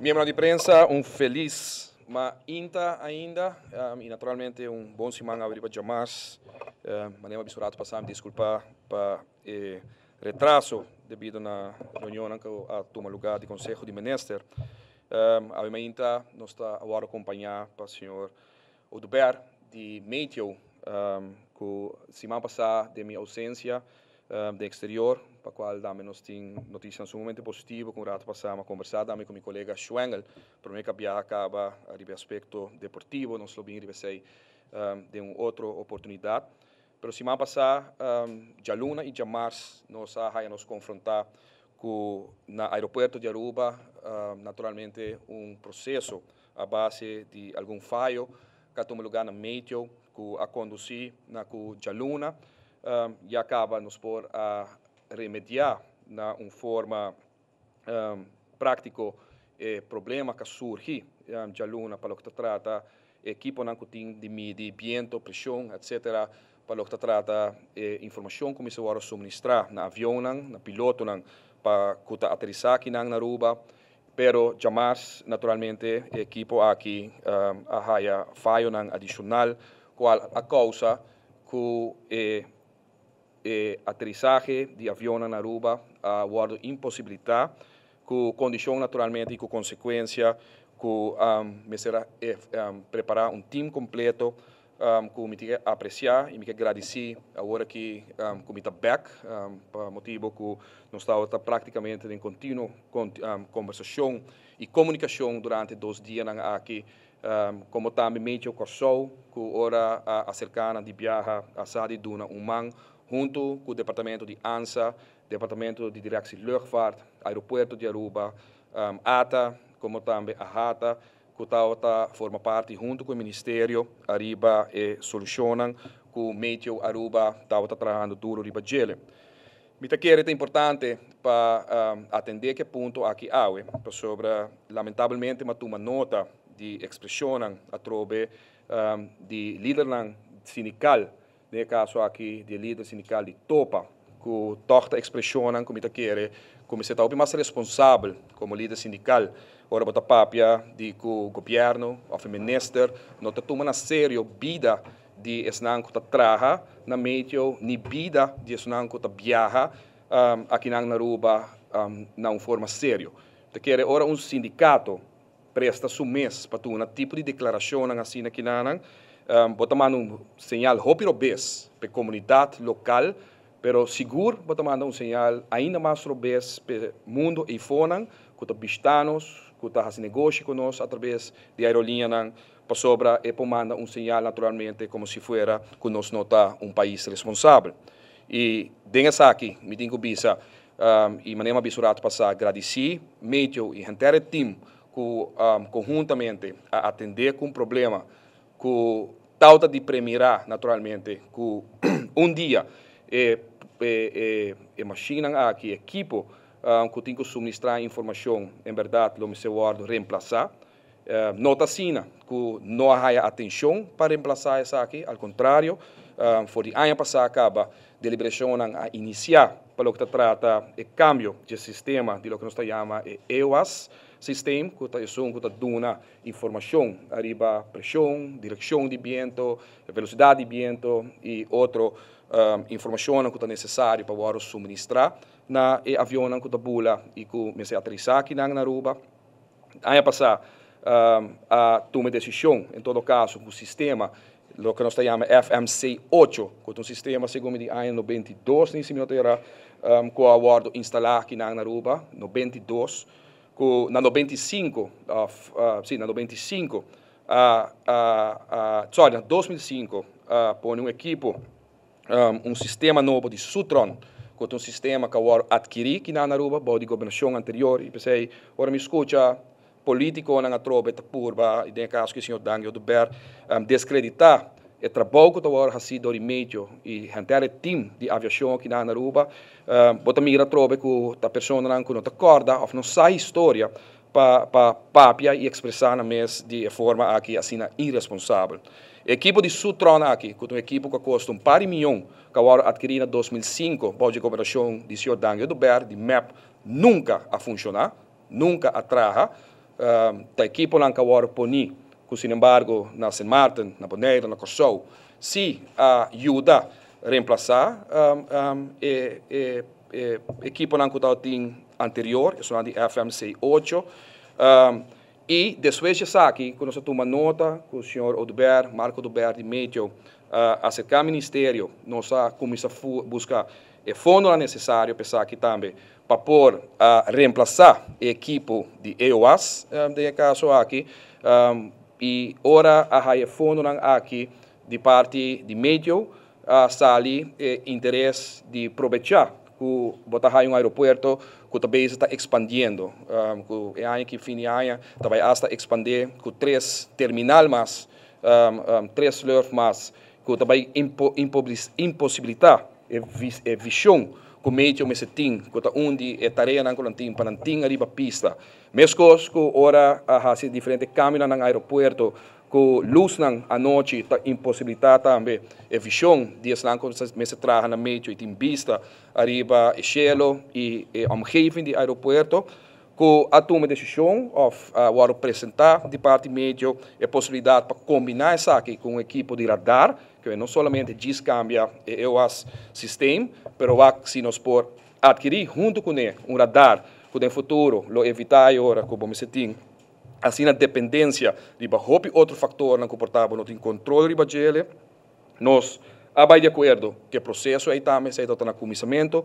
Miembro di prensa, un felis mainta ainda y naturalmente un bon siman ariba djamars. Manera mi a bisa un rato pasa, mi disculpa pa e retraso debido na reunionnan cu a tuma lugar di Conseho di Minister. Awe mainta nos ta awor acompaña pa señor Oduber di Meteo, cu siman pasa den mi ausencia den exterior, pa cual tambe nos tin noticianan sumamente positivo, cu un rato pasa mi a conversa tambe cu mi colega Schwengle, prome cu a biaha caba riba e aspecto deportivo, nos lo bin riba esey den un otro oportunidad. Pero siman pasa, djaluna y djamars, nos a haya nos confronta cu na aeropuerto di Aruba, naturalmente un proceso a base di algun fayo cu a tuma lugar na Meteo cu a conduci na cu djaluna ya caba nos por a remedia na un forma practico e problema cu a surgi djaluna pa loke ta trata e ekiponan cu tin di midi biento, presion, etc. Pa loke ta trata e informacion cu mester worde suministra na avionnan, na pilotonan pa cu ta aterisa akinan na Aruba. Pero djamars naturalmente e ekipo aki a haya fayonan adicional cual a causa cu e e aterisahe di avionnan na Aruba a wordo imposibilita cu condicion naturalmente y cu consecuencia cu mester a prepara un team completo cu mi tin ke aprecia y mi ke gradici awor aki cu mi ta bek pa motibo cu nos tabata practicamente den continuo conversacion y comunicacion durante dos dianan aki, como tambe Meteo Corsou cu ora a acerca nan di biaha a sa di duna un man hunto cu departamento di ANSA, departamento di Directie Luchtvaart, Aeropuerto di Aruba, ATA como tambe AHATA cu tabata forma parti hunto cu e ministerio ariba e solucionnan cu Meteo Aruba tabata trahando duro riba djele. Mi ta kere ta importante pa atende cu e punto aki awe, pasobra lamentablemente mi a tuma nota di expresionnan atrobe di lidernan sindical, den e caso aki di e lider sindical di Topa, cu toch ta expresionnan cu mi ta kere cu mester ta hopi mas responsabel como lider sindical ora bo ta papia di cu gobierno of e minister no ta tuma na serio bida di esnan cu ta traha na meteo ni bida di esnan cu ta biaha akinan na Aruba na un forma serio. Ta kere ora un sindicato presta su mes pa tuna tipo di declaracionnan asina kinanan, bo ta manda un señal hopi robes p'e comunidad local, pero sigur bo ta manda un señal ainda mas robes p'e mundo eifonan cu ta bishita nos, cu ta haci negoshi cu nos atrabes di aeroliñanan, pasobra e por manda un señal naturalmente como si fuera cu nos no ta un pais responsabel. Y den esaki mi tin cu bisa y manera mi a bisa un rato pasa, gradici Meteo y henter e team cu conhuntamente a atende cu un problema cu tawata di premira naturalmente cu un dia e e mashinnan aki, e ekipo cu tin cu suministra informacion en berdad lo mester wordo reemplasa. No ta asina cu no a haya atencion pa reemplasa esaki, al contrario, for di aña pasa caba deliberacionnan a inicia pa loke ta trata e cambio dje sistema di loke nos ta yama e EOAS systeem, cu ta esun cu ta duna informacion ariba presion, direccion di biento, velocidad di biento y otro informacionnan cu ta necesario pa wordo suministra na e avionnan cu ta bula y cu mester aterisa akinan na Aruba. Aña pasá a tuma e desishon en todo kaso ku sistema loke nos ta yama FMC ocho ku ta un sistema segun mi di aña 92 ni si mi no ta erá ku a wòrdu instalá akinan na Aruba 92 ku na 95 òf si na 95 a a sorry na 2005 a pone un ekipo un sistema nobo di Sutron, ku ta un sistema ku a wòrdu atkirí kinan na Aruba bou di gobernashon anterior i p'esei ora mi skucha politikonan atrobe ta purba, i den e kaso aki señor Dangui Oduber, deskreditá e trabou ku ta wòrdu hasí dor di Meteo i henter e tim di aviashon kinan na Aruba, bo ta mira atrobe ku ta personanan ku no ta kòrda òf no sa historia pa pa papia i ekspresá nan mes di e forma aki asina iresponsabel. E ekipo di Sutron aki, ku ta un ekipo ku a kosta un par di mion, ku a wòrdu atkirí na 2005 bou dje gobernashon di señor Dangui Oduber di mep, nunka a funshoná, nunka a traha. Ta ekiponan ku a wòrdu poní ku sinembargo na Sint Maarten, na Bonaire, na Kòrsou si a yuda remplasá e ekiponan ku tabatin anterior, esunnan di FMC 8. I despues di esaki ku nos a tuma nota ku señor Oduber, Marco Oduber di Meteo a aserká ministerio, nos a kuminsá buska e fondonan nesesario pa esaki tambe pa por a remplasá e ekipo di EOAS den e kaso aki. I ora a haya e fondonan aki di parti di Meteo a sali e interes di probechá ku bo ta haya un aeropuerto ku ta bezig ta ekspandiendo, ku e aña aki fin di aña ta bai asta ekspandé ku tres terminal mas, tres slurf mas, ku ta bai imposibilitá e vishon ku Meteo mester tin, ku ta un di e tareanan ku nan tin pa nan tin ariba pista. Meskos ku ora a hasi diferente kambionan na aeropuerto ku lusnan anochi ta imposibilitá tambe e vishon di esnan ku mester traha na Meteo i tin bista ariba e shelo i e omgeving di aeropuerto, ku a tuma e desishon òf a wòrdu presentá di parti Meteo e posibilidat pa kombiná esaki ku un ekipo di radar, ku no solamente djis kambia e EOAS systeem, pero wak si nos por atkirí huntu kuné un radar ku den futuro lo evitá e ora ku bo mester tin asina dependencia riba hopi otro factornan cu por ta bo no tin control riba djele. Nos a bay di acuerdo cu e proceso ey tambe, esey tabata na cuminsamento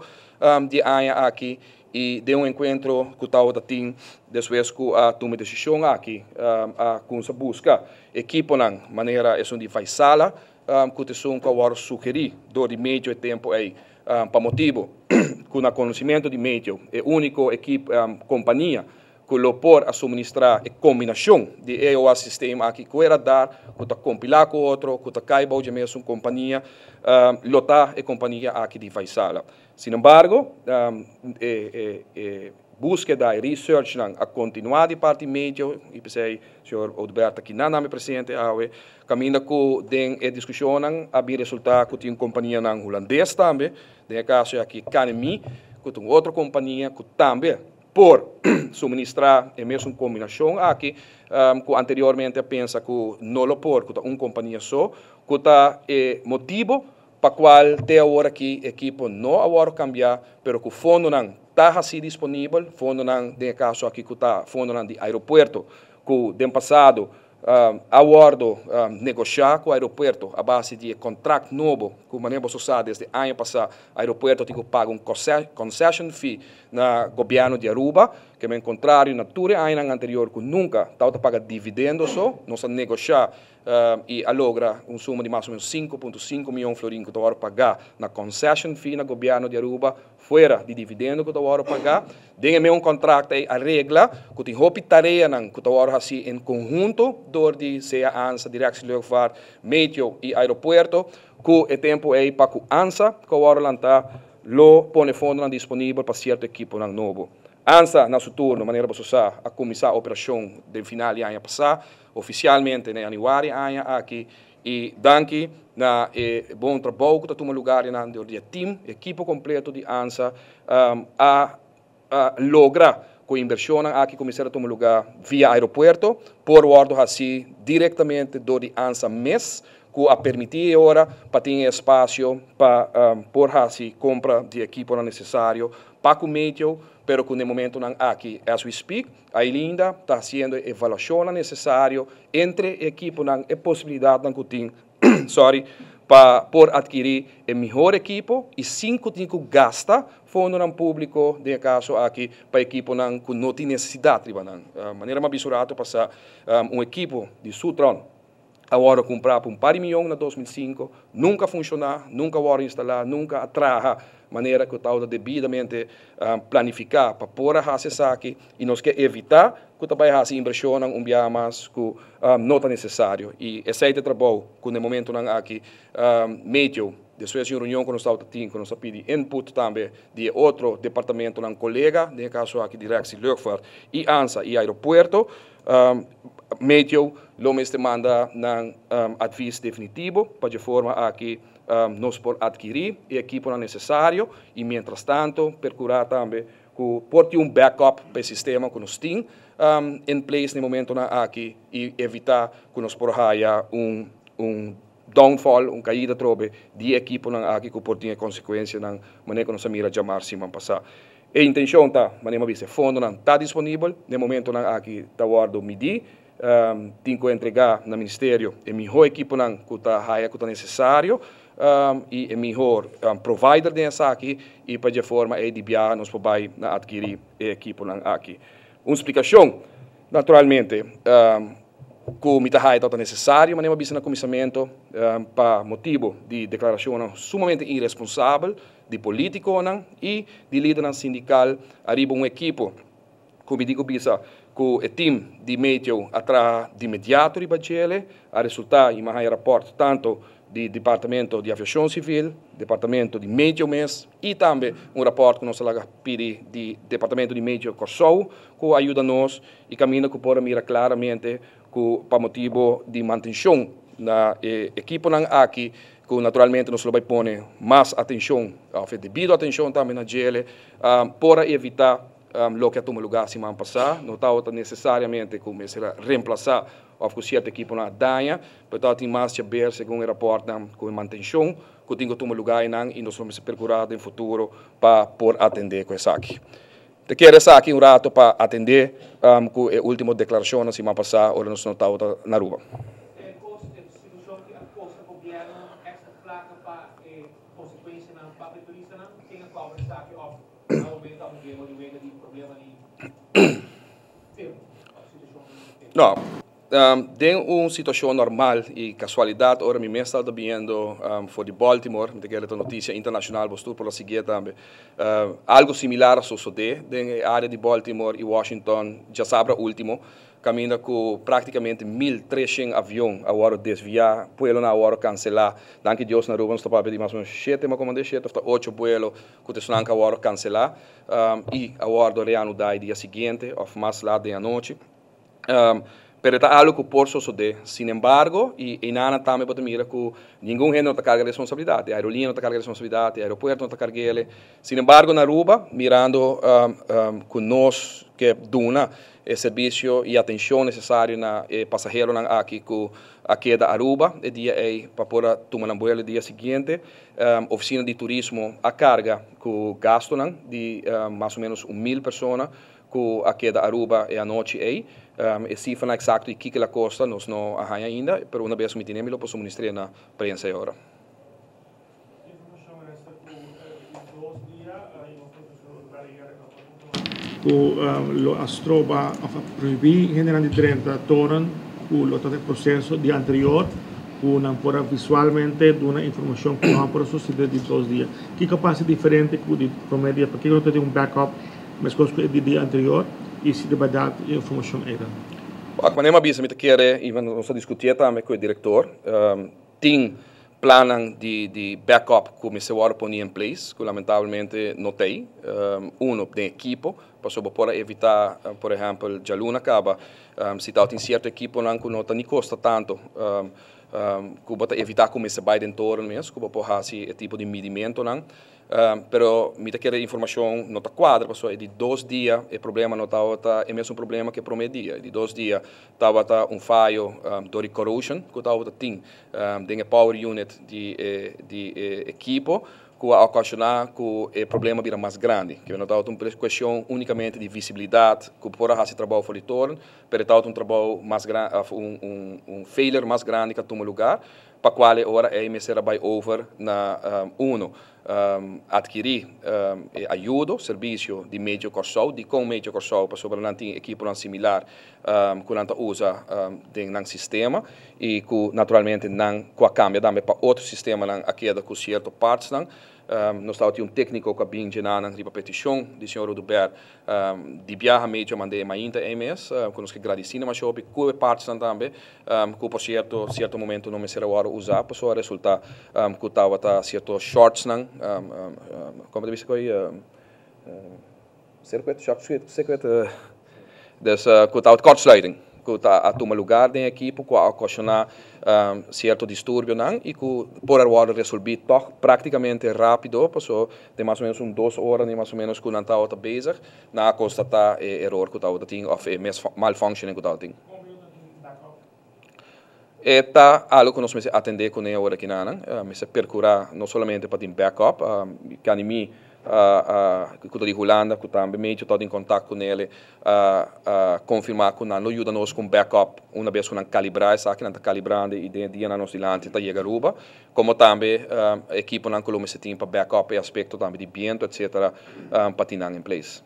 di e aña aki y den un encuentro cu tabata tin despues cu a tuma e decision aki a cuminsa busca ekiponan manera esun di Vaisala cu ta esun cu a worde sugeri door di medio e tempo ey pa motibo cu na conocimento di medio e unico compania ku lo por a suministrá e kombinashon di e EOA systeem aki ku e radar ku ta kompilá ku otro, ku ta kai bou dje mesun kompania, lo ta e kompania aki di Vaisala. Sinembargo, e búskeda, e researchnan a kontinuá di parti medio i p'esei señor Oduber ta kinan nami presente awe, kaminda ku den e diskushonnan a bin resultá ku tin kompanianan hulandes tambe, den e kaso aki Kanemi, ku ta un otro kompania ku tambe por suministrá e mesun kombinashon aki ku anteriormente a pensa ku no lo por, ku ta un kompania so, ku ta e motibu pa kual te awor aki ekipo no a wòrdu kambiá, pero ku fondonan ta hasí disponibel, fondonan den e kaso aki ku ta fondonan di aeropuerto ku den pasado A wòrdu negoshá ku aeropuerto a base di e kontrakt nobo ku manera boso sa desde aña pasá aeropuerto tin ku paga un concession fee na gobièrnu di Aruba, ke men kontrario na tur e añanan anterior ku nunka tabata paga dividendo so, nos a negoshá i a logra un suma di mas o menos 5.5 mion florin ku ta wòrdu pagá na concession fee na gobièrnu di Aruba. Fuera di dividendo ku ta wòrdu pagá, den e meun kontrakt ei a regla ku tin hopi tareanan ku ta wòrdu hasí en konhunto dor di sea ansa, Directie Luchtvaart, Meteo i Aeropuerto, ku e tempu ei pa ku ansa ku a wòrdu lantá lo pone fondonan disponibel pa sierto ekiponan nobo. Ansa na su turno, manera boso sa, a kuminsá operashon den final di aña pasá, ofisialmente na yanüari aña aki, I danki na e bon trabou ku ta tuma lugar einan dor di e team, e ekipo kompleto di ansa a logra ku e invershonnan aki ku mester a tuma lugar via aeropuerto por wòrdu hasí direktamente dor di ansa mes ku a permití e ora pa tin e espasio pa por hasi kompra di ekiponan nesesario pa ku meteo pero ku na e momentonan aki as we speak Ailinda ta hasiendo e evaluashonnan nesesario entre e ekiponan, e posibilidatnan ku tin, sorry, pa por atkirí e mihor ekipo i sin ku tin ku gasta fondonan públiko, den e kaso aki pa ekiponan ku no tin nesesidat riba nan. Manera mi a bisa un rato pasá, un ekipo di Sutron a wòrdu kumprá pa un par di mion na 2005, nunka a funshoná, nunka a wòrdu instalá, nunka a traha manera ku tabata debidamente planifiká pa por a hasi esaki i nos ke evitá ku ta bai hasi invershonnan un biaha mas ku no ta nesesario. I esei ta e trabou ku na e momentunan aki Meteo, despues di un reunion ku nos tabata tin ku nos a pidi input tambe di e otro departamentonan kolega, den e kaso aki Directie Luchtvaart i ansa i Aeropuerto, Meteo lo mester manda nan advis definitivo pa dje forma aki nos por adkirí e ekiponan nesesario i mientrastanto perkurá tambe ku por tin un backup pa e sistema ku nos tin in place na e momentonan aki i evitá ku nos por haya un un downfall, un kaida atrobe di e ekiponan aki ku por tin e konsekuensianan manera ku nos a mira djamars siman pasá. E intenshon ta, manera mi a bisa, e fondonan ta disponibel, na e momentonan aki ta wòrdu midí, tin ku entregá na ministerio e mihó ekiponan ku ta haya ku ta nesesario i e mihó provider den esaki i pa dje forma ei di biaha nos por bai na atkirí e ekiponan aki. Un splikashon, naturalmente, ku mi ta haya tabata nesesario, manera mi a bisa na kuminsamentu, pa motibu di deklarashonnan sumamente iresponsabel di polítikonan i di lidernan sindikal ariba un ekipo ku mi di ku bisa ku e tim di meteo a traha di inmediato riba djele, a resultá i mi a haña rapòrt tantu di Departamento di Aviashon Sivil, Departamento di Meteo mes i tambe un rapòrt ku nos a laga pidi di Departamento di Meteo Kòrsou ku a yuda nos i kaminda ku por a mira klaramente ku pa motibu di mantenshon na e ekiponan aki ku naturalmente nos lo bai pone mas atenshon òf e debido atenshon tambe na djele por a evitá Loke a tuma lugá siman pasá no tabata nesesariamente ku mester a remplasá òf ku sierto ekiponan a daña, pero tabatin mas djaber segun e rapòrtnan ku e mantenshon ku tin ku tuma lugá einan i nos lo mester perkurá den futuro pa por atendé ku esaki. Ta kere esaki un rato pa atendé ku e último deklarashonnan siman pasá ora nos no tabata na Aruba. No, den un situacion normal y casualidad ora mi mes tabata biniendo for di Baltimore, mi ta kere ta noticia internacional, bos tur por a siguié tambe, algo similar a sosode den e area di Baltimore y Washington djasabra ultimo. Kaminda ku praktikamente 1300 avion a wòrdu desviá, buelonan a wòrdu kanselá. Danki Dios na Aruba nos ta papia di mas o menos shete, mi a komand'é shete òf ta ocho buelo ku ta esnan ku a wòrdu kanselá i a wòrdu reanudá e dia siguiente òf mas lat den anochi. Pero e ta algu ku por sosodé. Sinembargo, i einana tambe bo ta mira ku ningun hende no ta karga responsabilidat. E aerolínea no ta karga responsabilidat, e aeropuerto no ta karg'el. Sinembargo na Aruba, mirando ku nos ke duna e servisio i atenshon nesesario na e pasaheronan aki ku a keda Aruba e dia ei pa por a tuma nan buelo e dia siguiente. Ofisina di Turismo a karga ku gastunan di mas o menos un mil persona ku a keda Aruba e anochi ei. E sifranan eksakto di kiko el a kosta nos no a haña ainda, pero una bes ku mi tene mi lo por suministr'é na prensa e ora. Ku lo a stroba òf a prohibí hendenan di drenta toren ku lo ta den proseso di anterior ku nan por a visualmente duna informashon ku no a por a sosede di dos dia. Kiko a pasa diferente ku di promé dia? Pakiko no ta tin un backup meskos ku e di dia anterior i si di bèrdat e informashon ei ta? Wak, manera mi a bisa mi ta kere i nos a diskutié tambe ku e direktor, Tin plannan di di backup ku mester wòrdu poni in place ku lamentablemente no t'ei. Uno, den ekipo, pasobra bo por a evitá, por ehèmpel, djaluna kaba, si tabatin sierto ekiponan ku no ta ni kosta tantu, ku bo ta evitá ku mester bai den toren mes, ku bo por hasi e tipo di midimentonan. Pero mi ta kere informacion no ta cuadra pasobra e di dos dia e problema no tabata e mesun problema cu e prome dia. E di dos dia tabata un fayo door di corrosion cu tabata tin den e power unit di e di e ekipo cu a ocasiona cu e problema bira mas grandi. Cu no tabata un cuestion unicamente di visibilidad cu por a haci trabou for di toren, pero e tabata un trabou mas grandi of un un un failure mas grandi cu a tuma lugar. Pa cual e ora ey mester a bay over na uno adkiri e ayudo, servicio, di Meteo Kòrsou. Dikon Meteo Kòrsou? Pasobra nan tin ekiponan similar ku nan ta usa den nan sistema i ku naturalmente nan ku a kambia tambe pa otro sistemanan a keda ku sierto partsnan. Nos tabatin un tékniko ku a bin dje nan riba petishon di señor Oduber di biaha medio a mand'é e mainta ei mes, ku nos ke gradisí na masha hopi ku e partsnan tambe, ku por sierto sierto momento no mester a wòrdu usá pasobra a resultá ku tabata sierto shortsnan, komo ta bisa ku ei circuit, short circuit, dus ku tabata kortsluiting. ku ta a tuma lugar den ekipo ku a okashoná sierto disturbionan i ku por a wòrdu resolví tòg práktikamente rápido, paso den mas o ménos un dos ora ni mas o ménos ku nan tabata bezig, nan a konstatá e eror ku tabata tin òf e malfunctioning ku tabata tin. E ta algo ku nos mester atendé kuné ora kinanan. Mester perkurá no solamente pa tin backup, kani mi ku ta di Hulanda ku tambe medio ta den kontak ku nele a konfirmá ku nan lo yuda nos ku un backup una bes ku nan kalibrá esaki, nan ta kalibrando i den e dianan nos dilanti ta yega Aruba, komo tambe ekiponan ku lo mester tin pa backup e aspekto tambe di biento etcetera pa tin nan in place.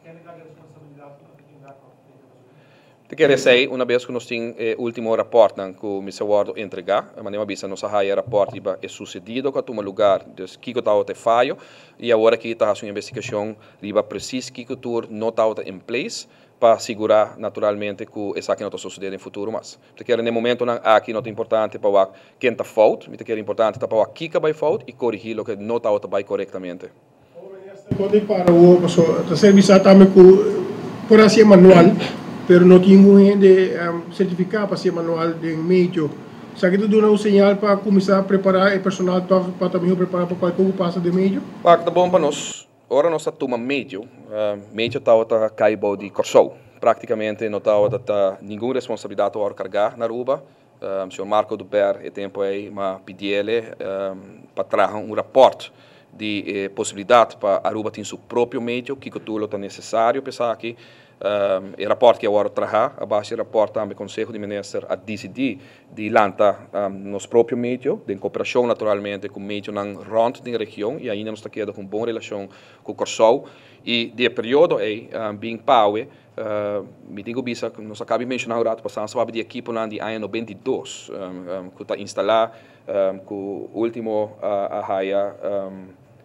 Ta kere esei una bes ku nos tin e ultimo rapòrtnan ku mester wòrdu entregá. Manera mi a bisa nos a haya rapòrt riba e susedido ku a tuma lugar, dus kiko tabata e fayo i awor aki ta hasi un investigashon riba presis kiko tur no tabata in place pa sigurá naturalmente ku esaki no ta sosodé den futuro mas. Mi ta kere na e momentonan aki no ta importante pa wak ken ta fout, mi ta kere importante ta pa wak kiko a bai fout i korigí loke no tabata bai korektamente. Kon di para awor paso ta ser bisa tambe ku por hasi e manual pero no tin ningun hende sertifiká pa hasi e manual den medio. Esaki ta duna un señal pa kuminsá prepará e personal tòg pa ta mihó prepará pa kualke ku pasa den medio. Wak ta bon pa nos ora nos ta tuma medio, medio tabata kai bou di Kòrsou. Praktikamente no tabata ta ningun responsabilidat ta wòrdu kargá na Aruba. Señor Marco Duper e tempo ei m'a pidiele pa traha un raport di e posibilidad pa Aruba tin su propio medio, kico tur lo ta necesario pa esaki. E raport ki a worde traha, a base di e raport tambe Conseho di Minister a dicidi di lanta nos propio medio, den cooperacion naturalmente cu medionan rond den region y ainda nos ta keda cu un bon relacion cu Corsou. Y di e periodo ei bin pawe Mi tin ku bisa, nos a kabi menshoná un ratu pasá, nos a papia di ekiponan di aña 92 ku ta instalá, ku último a haya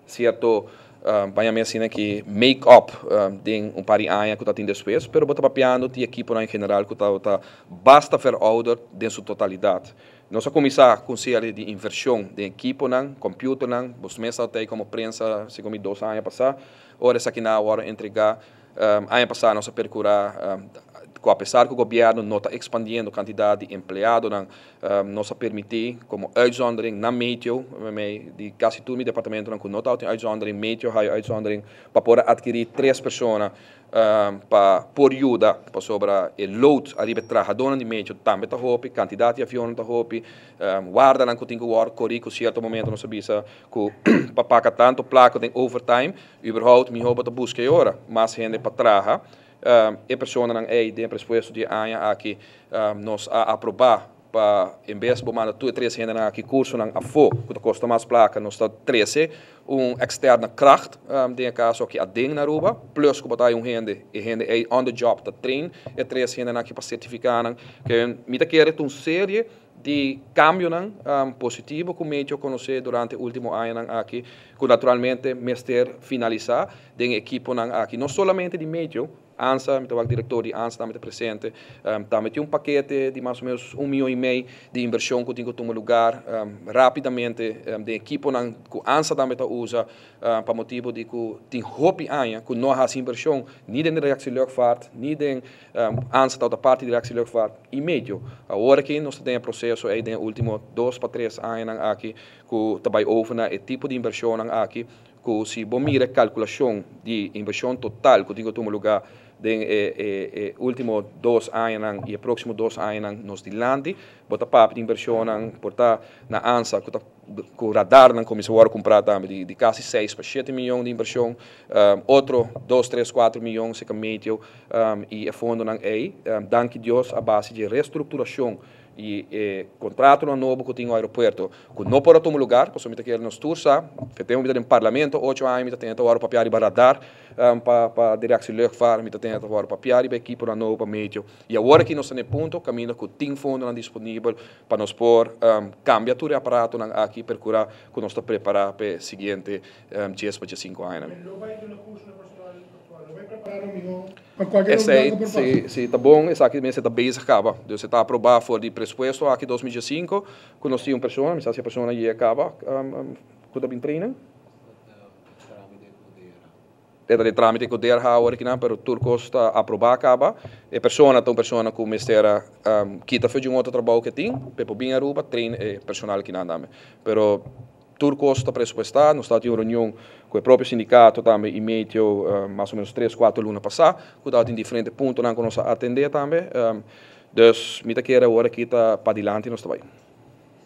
sierto baña asina ki make up den un par di aña ku ta tin despues, pero bo ta papiando di ekiponan en general ku tabata basta verouderd den su totalidat. Nos a kuminsá ku un serie di invershon den ekiponan, kòmpiuternan, bo mes tabata ei komo prensa segun mi dos aña pasá, ora esakinan a wòrdu entregá. Aña pasá nos a perkurá ku apesar ku gobièrnu no ta ekspandiendo kantidat di empleadonan, nos a permití komo uitzondering na meteo, meimei di kasi tur mi departamentonan ku no tabatin uitzondering, meteo haya uitzondering pa por a atkirí tres persona pa por yuda pasobra e load ariba e trahadónan di meteo tambe ta hopi, kantidat di avionnan ta hopi, wardanan ku tin ku wòrdu korí ku sierto momento nos a bisa ku pa paka tantu plaka den overtime. Überhaupt mihó bo ta buska e ora mas hende pa traha. E personanan ei den e presupuesto di e aña aki nos a aprobá pa en bes bo manda tur e tres hendenan aki kursonan afó ku ta kosta mas plaka nos ta trese un externe kracht den e kaso aki aden na Aruba plus ku bo ta hay un hende e hende ei on the job ta train e tres hendenan aki pa sertifiká nan. Mi ta kere ta un serie Di kambionan positivo ku Meteo konosé durante último añanan aki, ku naturalmente mester finalisá den e ekiponan aki, no solamente di Meteo, ANSA, mi ta wak direktor di ANSA tambe ta presente, tambe tin un pakete di mas o menos un mion i mei di invershon ku tin ku tuma lugar rápidamente den ekiponan ku ANSA tambe ta usa pa motibu di ku tin hopi aña ku no a hasi invershon ni den Directie Luchtvaart ni den ANSA tabata parti di Directie Luchtvaart i medio. Awor aki nos ta den e proseso ei den e ultimo dos pa tres añanan aki ku ta bai over na e tipo di invershonnan aki ku si bo mira e kalkulashon di invershon total ku tin ku tuma lugá den e e ultimo dos añanan i e próksimo dos añanan nos dilanti bo ta papia di invershonnan por ta na ANSA ku ta Ku radarnan kuminsá wòrdu kumprá tambe di kasi seis pa shete mion di invershon, otro dos, tres, kuater mion seka meteo i e fondonan ei, danki Dios a base di e restrukturashon i e kontratonan nobo ku tin ku aeropuerto ku no por a tuma lugar, pasobra mi ta kere nos tur sa, fe tempu mi ta den parlamento ocho aña mi ta tene ta wòrdu papia riba radar pa pa Directie Luchtvaart, mi ta tene ta wòrdu papia riba ekiponan nobo pa meteo i awor aki nos ta na e punto kaminda ku tin fondonan disponibel Pa nos por cambia tur e aparatonan aki percura cu nos ta prepara p'e siguiente dies pa diescinco añanan. Esey si si ta bon, esaki mester ta bezig caba. Dus e ta aproba for di presupuesto aki 2015 cu nos tin un persona, mi sa si e persona yega caba cu ta bin trainen. E ta den trámite ku DRH awor akinan, pero tur kos ta aprobá kaba. E persona ta un persona ku mester a kita for di un otro trabou ku e tin, pa e por bin Aruba train e personal akinan tambe. Pero tur kos ta presupuestá, nos tabatin un reunion ku e propio sindikato tambe i meteo mas o menos tres, kuater luna pasá, ku tabatin diferente puntonan ku nos a atendé tambe. Dus mi ta kere awor aki ta padilanti nos ta bai.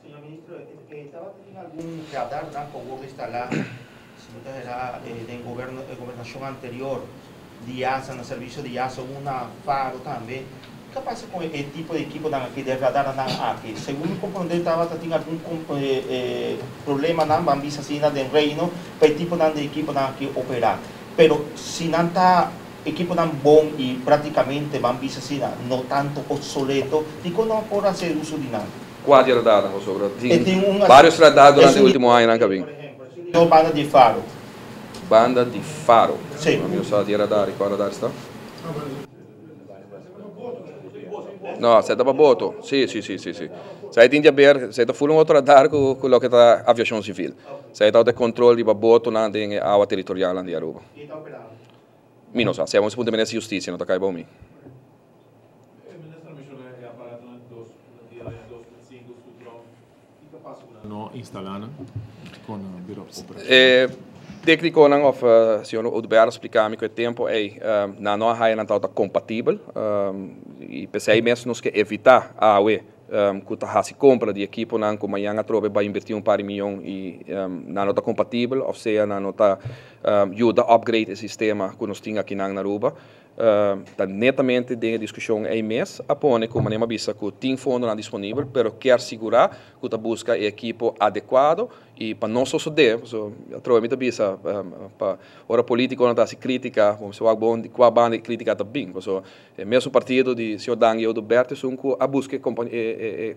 Señor Ministro, e tabata tin algun radarnan cu a wordo instala, si no ta hera, den goberno, e gobernacion anterior di IASA, na servicio di IASA, un na Faro tambe. Ke pasa cu e tipo di equiponan aki, di radarnan aki? Segun mi comprende tabata tin algun problemanan, ban bisa asina, den Reino pa e tiponan di equiponan aki opera. Pero si nan ta equiponan bon y practicamente, ban bisa asina, no tanto obsoleto, dicon no por hacer uso di nan? Kua di radarnan ku sobra? Tin varios radar durante e ultimo añanan ku a bin. No, banda di Faro. Banda di Faro. Si. Mi no sa di e radar i kua radar esta. No, esei ta pa boto. Si, si, si, si, si. Esei tin di haber, esei ta ful un otro radar ku loke ta aviashon sivil. Esei ta e kontrol riba botonan den e awa teritorialnan di Aruba. Mi no sa. Si a punto di hustisia no ta kai bou mi. E minister a menciona e aparatonan dos di aña 2005 su tron. Kico pasa cu nan no instala nan con nan bira operacional? E tecniconan of señor Oduber a splica mi cu e tempo ey nan no a haya nan tabata compatibel y p'esey mes nos ke evita awe cu ta haci compra di equiponan cu mañan atrobe bay inverti un par di miyon y nan no ta compatibel of sea nan no ta yuda upgrade e sistema cu nos tin akinan na Aruba. Ta netamente den e diskushon ei mes a pone ku manera mi a bisa ku tin fondonan disponibel pero kier sigurá ku ta buska e ekipo adekuado i pa no sosodé, pasobra atrobe mi ta bisa pa ora politikonan ta hasi krítika bo mester wak bon di kua banda e krítika ta bin pasobra e mesun partido di señor Dangui Oduber ta esun ku a buska e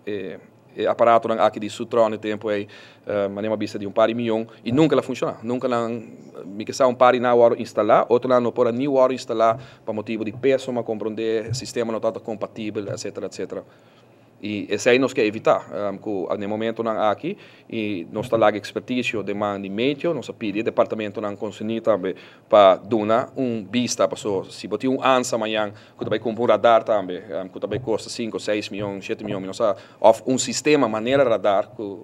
e E aparatonan aki di Sutron e tempu ei, manera mi a bisa di un par di mion, i nunka el a funshoná. Nunka nan, mi ke sa un par di nan a wòrdu instalá, otronan no por a ni wòrdu instalá pa motibu di peso, mi a komprondé, sistema no tabata kompatibel, etsetera, etsetera. I esei nos ke evitá, ku na e momentunan aki i nos ta laga ekspertisio den man di meteo, nos a pidi e departamentonan konserní tambe pa duna un bista, paso si bo tin un ansa mañan ku ta bai kumpra un radar tambe ku ta bai kosta sinku, seis mion, shete mion, mi no sa, òf un sistema manera radar ku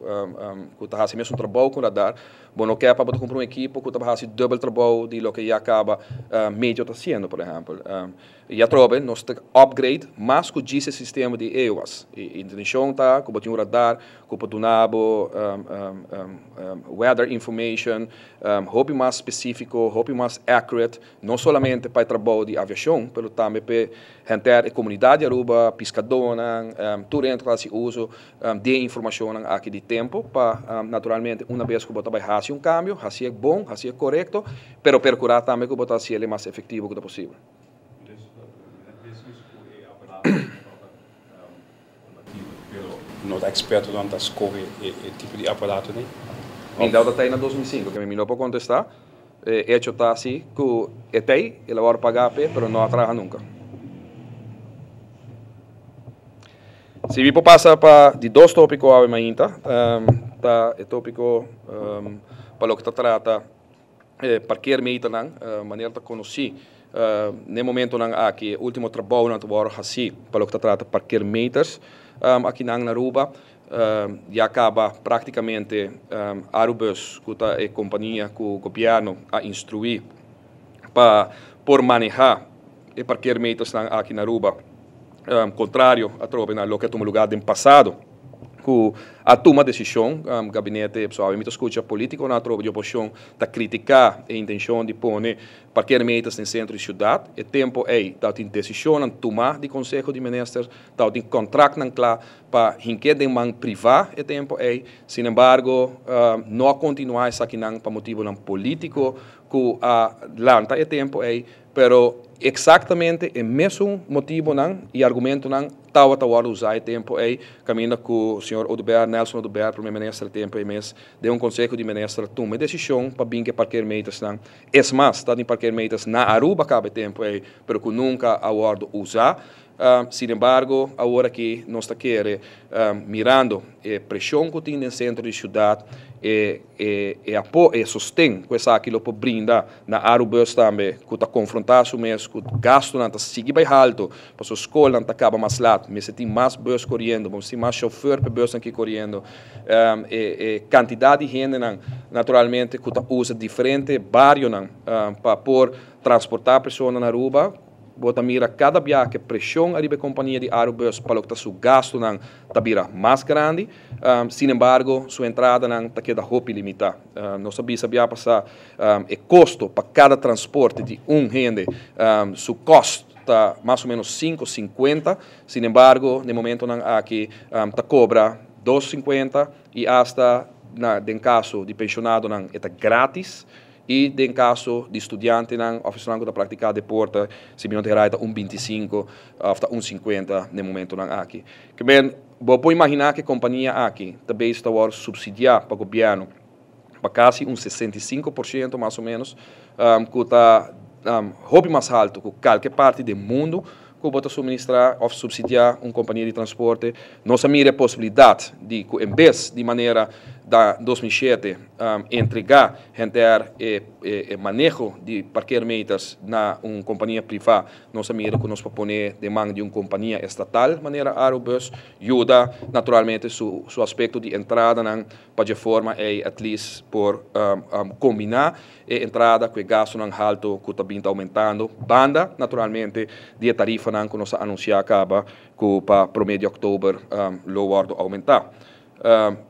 ku ta hasi mesun trabou ku un radar, bo no ke pa bo ta kumpra un ekipo ku ta hasi dubel trabou di loke ya kaba medio ta hasiendo, por ehèmpel. I atrobe nos ta upgrade mas ku djis e sistema di EOS. E intenshon ta ku bo tin un radar ku por duna bo weather information hopi mas spesífiko, hopi mas accurate, no solamente pa e trabou di aviashon, pero tambe pa e henter e komunidat di Aruba, piskadónan, tur hende ku ta hasi uso di e informashonnan aki di tempu pa naturalmente una bes ku bo ta bai hasi un kambio, hasié bon, hasié korekto, pero perkurá tambe ku bo ta hasié mas efektivo ku ta posibel. No ta expertonan ta scoge e tipo di aparato ni? Mi dau ta tei na 2005, keme mi no por contesta. E hecho ta si cu e tei, el a worde paga p'e, pero no a traha nunca. Si mi por pasa pa di dos topico awe mainta, ta e topico pa loke ta trata e parkeermeternan, manera ta conoci n'e momentonan aki e ultimo trabounan ta worde haci pa loke ta trata parkeermeters akinan na Aruba. Ya caba practicamente Arubus cu ta e compania cu gobierno a instrui pa por maneha e parkeermetersnan aki na Aruba, contrario atrobe na loke a tuma lugar den pasado. Ku a tuma desishon, gabinete, pasobra awe mi ta skucha politikonan atrobe di oposishon ta kritiká e intenshon di pone parkeermeters den sentro di siudat. E tempu ei tabatin desishonnan tumá di Konseho di Minister, tabatin kontraktnan kla pa hink'é den man privá e tempu ei. Sinembargo, no a kontinuá esakinan pa motibunan polítiko ku a lanta e tempu ei, pero eksaktamente e mesun motibunan i argumentunan Tabata wòrdu usá e tempu ei kaminda ku señor Oduber, Nelson Oduber, Prome Minister e tempu ei mes, den un Konseho di Minister a tuma e desishon pa bin ku e parkeermeters-nan. Es mas, tabatin parkeermeters na Aruba kaba e tempu ei, pero ku nunka a wòrdu usá. Sin embargo, awor aki nos ta kere, mirando e preshon ku tin den sentro di siudat E apo e sosten ku esaki lo por brinda na Arubus tambe, ku ta konfrontá su mes ku gastunan ta sigui bai haltu, pasobra skolnan ta kaba mas lat, mester tin mas bus koriendo, mester tin mas shofèr pa e busnan aki koriendo. E kantidat di hendenan naturalmente ku ta usa diferente barionan pa por transportá persona na Aruba. Bo ta mira kada biaha ku e preshon ariba e kompania di Arubus pa loke ta su gastunan ta bira mas grandi. Sin embargo, su entradanan ta keda hopi limitá. Nos a bisa bia pasá e kosto pa kada transporte di un hende su kòst ta mas o ménos 5,50. Sin embargo, na e momentonan aki ta kobra 2,50 i asta na den kaso di penshonadonan e ta grátis. I den kaso di studiantenan òf esnan ku ta praktiká deporte, si mi no ta erá e ta un 25 òf ta un 50 na e momentonan aki. Ke men, bo por imaginá ku e kompania aki ta bezig ta wòrdu supsidiá pa gobièrnu pa kasi un 65% mas o ménos, ku ta hopi mas haltu ku kalke parti den mundu ku bo ta suministrá òf supsidiá un kompania di transporte. Nos a mira e posibilidat di ku en bes di manera da 2007 entregá henter e e maneho di parkeermeters na un kompania privá, nos a mira ku nos por pone den man di un kompania estatal manera Arubus, yuda naturalmente su su aspekto di entradanan pa dje forma ei at least por kombiná e entrada ku e gastunan haltu ku ta bin ta oumentando, banda naturalmente di e tarifanan ku nos a anunsiá kaba ku pa promé di òktober lo wòrdu oumentá.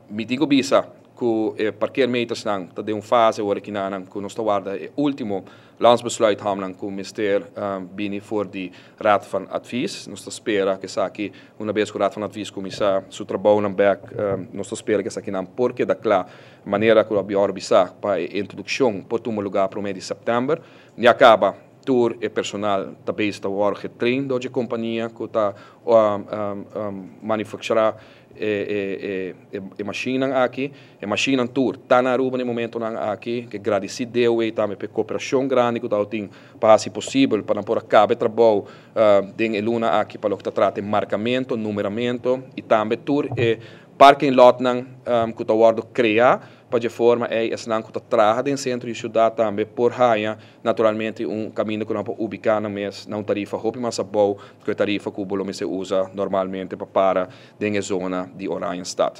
Mi tin ku bisa ku e parkeermetersnan ta den un fase ora kinanan ku nos ta warda e último landsbesluit hamnan ku mester bini for di Raad van Advies. Nos ta spera ku esaki, una bes ku Raad van Advies kuminsá su trabounan bèk, nos ta spera ku esakinan por keda kla manera ku a biòrdu bisá pa e introdukshon por tuma lugá promé di sèptèmber. Ya kaba tur e personal ta bezig ta wòrdu getrain dor dje kompania ku ta manufakturá e mashinnan aki. E mashinnan tur ta na Aruba na e momentonan aki. Ke gradisí DOW tambe pa e koperashon grandi ku tabatin pa hasi posibel pa nan por a kaba e trabou den e luna aki pa loke ta trata e markamento, numeramento i tambe tur e parking lotnan ku ta wòrdu kreá pa dje forma ei esnan ku ta traha den sentro di siudat tambe por haña naturalmente un kaminda ku nan por ubiká nan mes na un tarifa hopi mas abou ku e tarifa ku bo lo mester usa normalmente pa para den e zona di Oranjestad.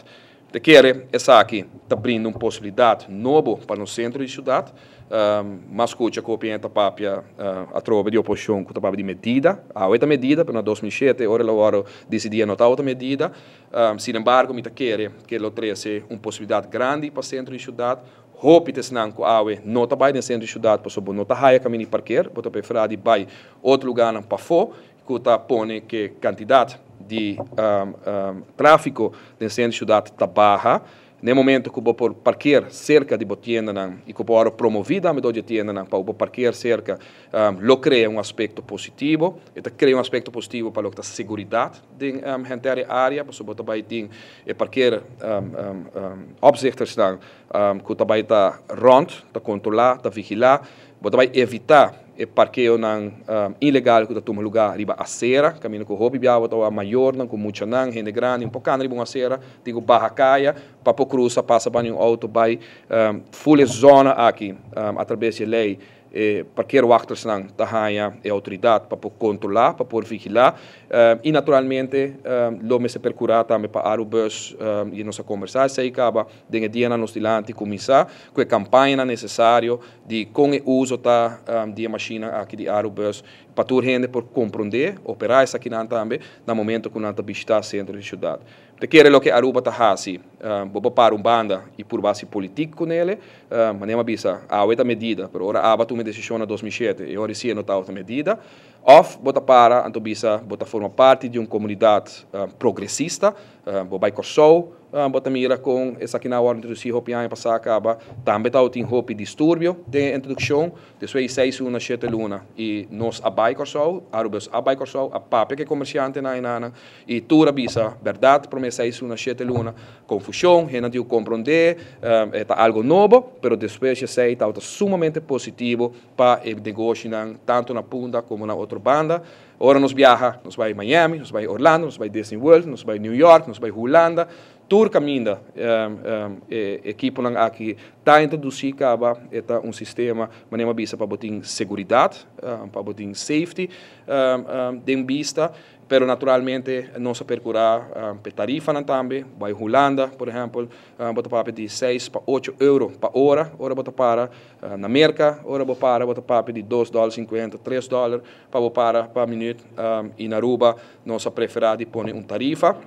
Te kere esaki ta brinda un posibilidat nobo pa nos sentro di siudat. Mas skucha ku opinion ta papia atrobe di oposishon ku ta papia di medida. Awe ta medida, pero na 2007 ora el a wòrdu disidí e no tabata medida. Sin embargo mi ta kere ku e lo trese un posibilidat grandi pa sentro di siudat. Hopi ta esnan ku awe no ta bai den sentro di siudat pasobra bo no ta haya kaminda di parker, bo ta preferá di bai otro lugánan pafó ku ta pone ku e kantidat di tráfiko den sentro di siudat ta baha. Na e momento ku bo por parker serka di bo tiendanan i ku bo ora promoví tambe dor di e tiendanan pa bo por parker serka, lo krea un aspekto positivo. E ta krea un aspekto positivo pa loke ta seguridat den henter e área, pasobra bo ta bai tin e parker opzichternan ku ta bai ta rònt, ta kontrolá, ta vigilá. Bo ta bai evitá e parkeonan ilegal ku ta tuma lugá riba asera, kaminda ku hopi biaha bo ta wak mayornan ku muchanan, hende grandi, un por kanda riba un asera, tin ku baha kaya pa por krusa pasa banda di un outo bai ful e zona aki atrabes di e lei. E parkeerwachtersnan ta haña e outoridat pa por kontrolá, pa por vigilá i naturalmente lo mester perkurá tambe pa Arubus i nos a kombersá esei kaba den e dianan nos dilanti kuminsá ku e kampañanan nesesario di kon e uso ta di e mashinnan aki di Arubus pa tur hende por komprondé, operá esakinan tambe na momento ku nan ta bishitá sentro di siudat. Ta kere loke Aruba ta hasi, bo por para un banda i purba hasi politik ku nele. Manera mi a bisa, awe ta medida, pero ora aba tuma e desishon na 2007, e ora si e no tabata medida. Òf bo ta para anto bisa bo ta forma parti di un komunidat progresista, bo bai Kòrsou, bo ta mira kon esakinan a wòrdu introdusí hopi aña pasá kaba, tambe tabatin hopi disturbio den e introdukshon. Despues di seis luna, shete luna, i nos a bai Kòrsou, Arubus a bai Kòrsou, a papia ku e komersiantenan enanan, i tur a bisa bèrdat, promé seis luna, shete luna, konfushon, hendenan tin ku komprondé, e ta algu nobo, pero despues di esei tabata sumamente positivo pa e negoshinan, tantu na Punda komo na otro banda. Ora nos biaha, nos bai Miami, nos bai Orlando, nos bai Disney World, nos bai New York, nos bai Hulanda. Tur caminda ekiponan aki ta introduci caba, ta un sistema, manera bisa, pa bo tin seguridad, pa bo tin safety den bista, pero naturalmente nos a percura pa tarifa tambe. Bay Hulanda, por ehempel, bo ta papia di 6 pa 8 euro pa ora, ora bo ta para. Na Merca, ora bo para, bo ta papia di 2 dollar 50, 3 dollar pa bo para pa minuut. Y na Aruba, nos a prefera di pone un tarifa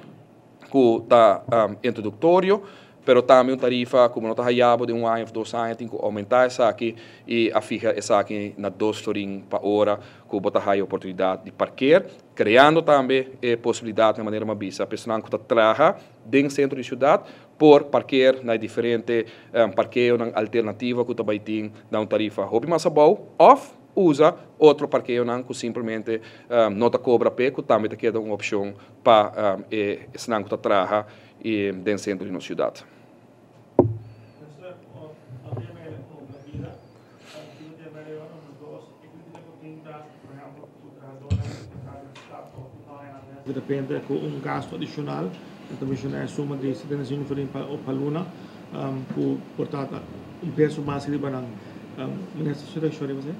cu ta introductorio, pero tambe un tarifa cu no ta hayabo di un aña of 2 aña, tin cu aumenta esaki y a fiha esaki na 2 florin pa ora cu bo ta haya oportunidad di parkeer, creando tambe e posibilidad na manera bisa, personanan cu ta traha den centro di ciudad por parkeer na diferente parkeo alternativa cu tambe tin na un tarifa hopi mas abou of usa otro parkeonan cu simplemente no ta cobra pe, cu tambe ta keda un opcion pa esnan cu ta traha den centro di nos ciudad. Minister, obviamente, medida, tin e critica por ehempel, di repente cu un gasto adicional, anto menciona e suma di 75 florin pa luna, cu por ta un peso mas riba nan. Minister, su reaccion riba esey?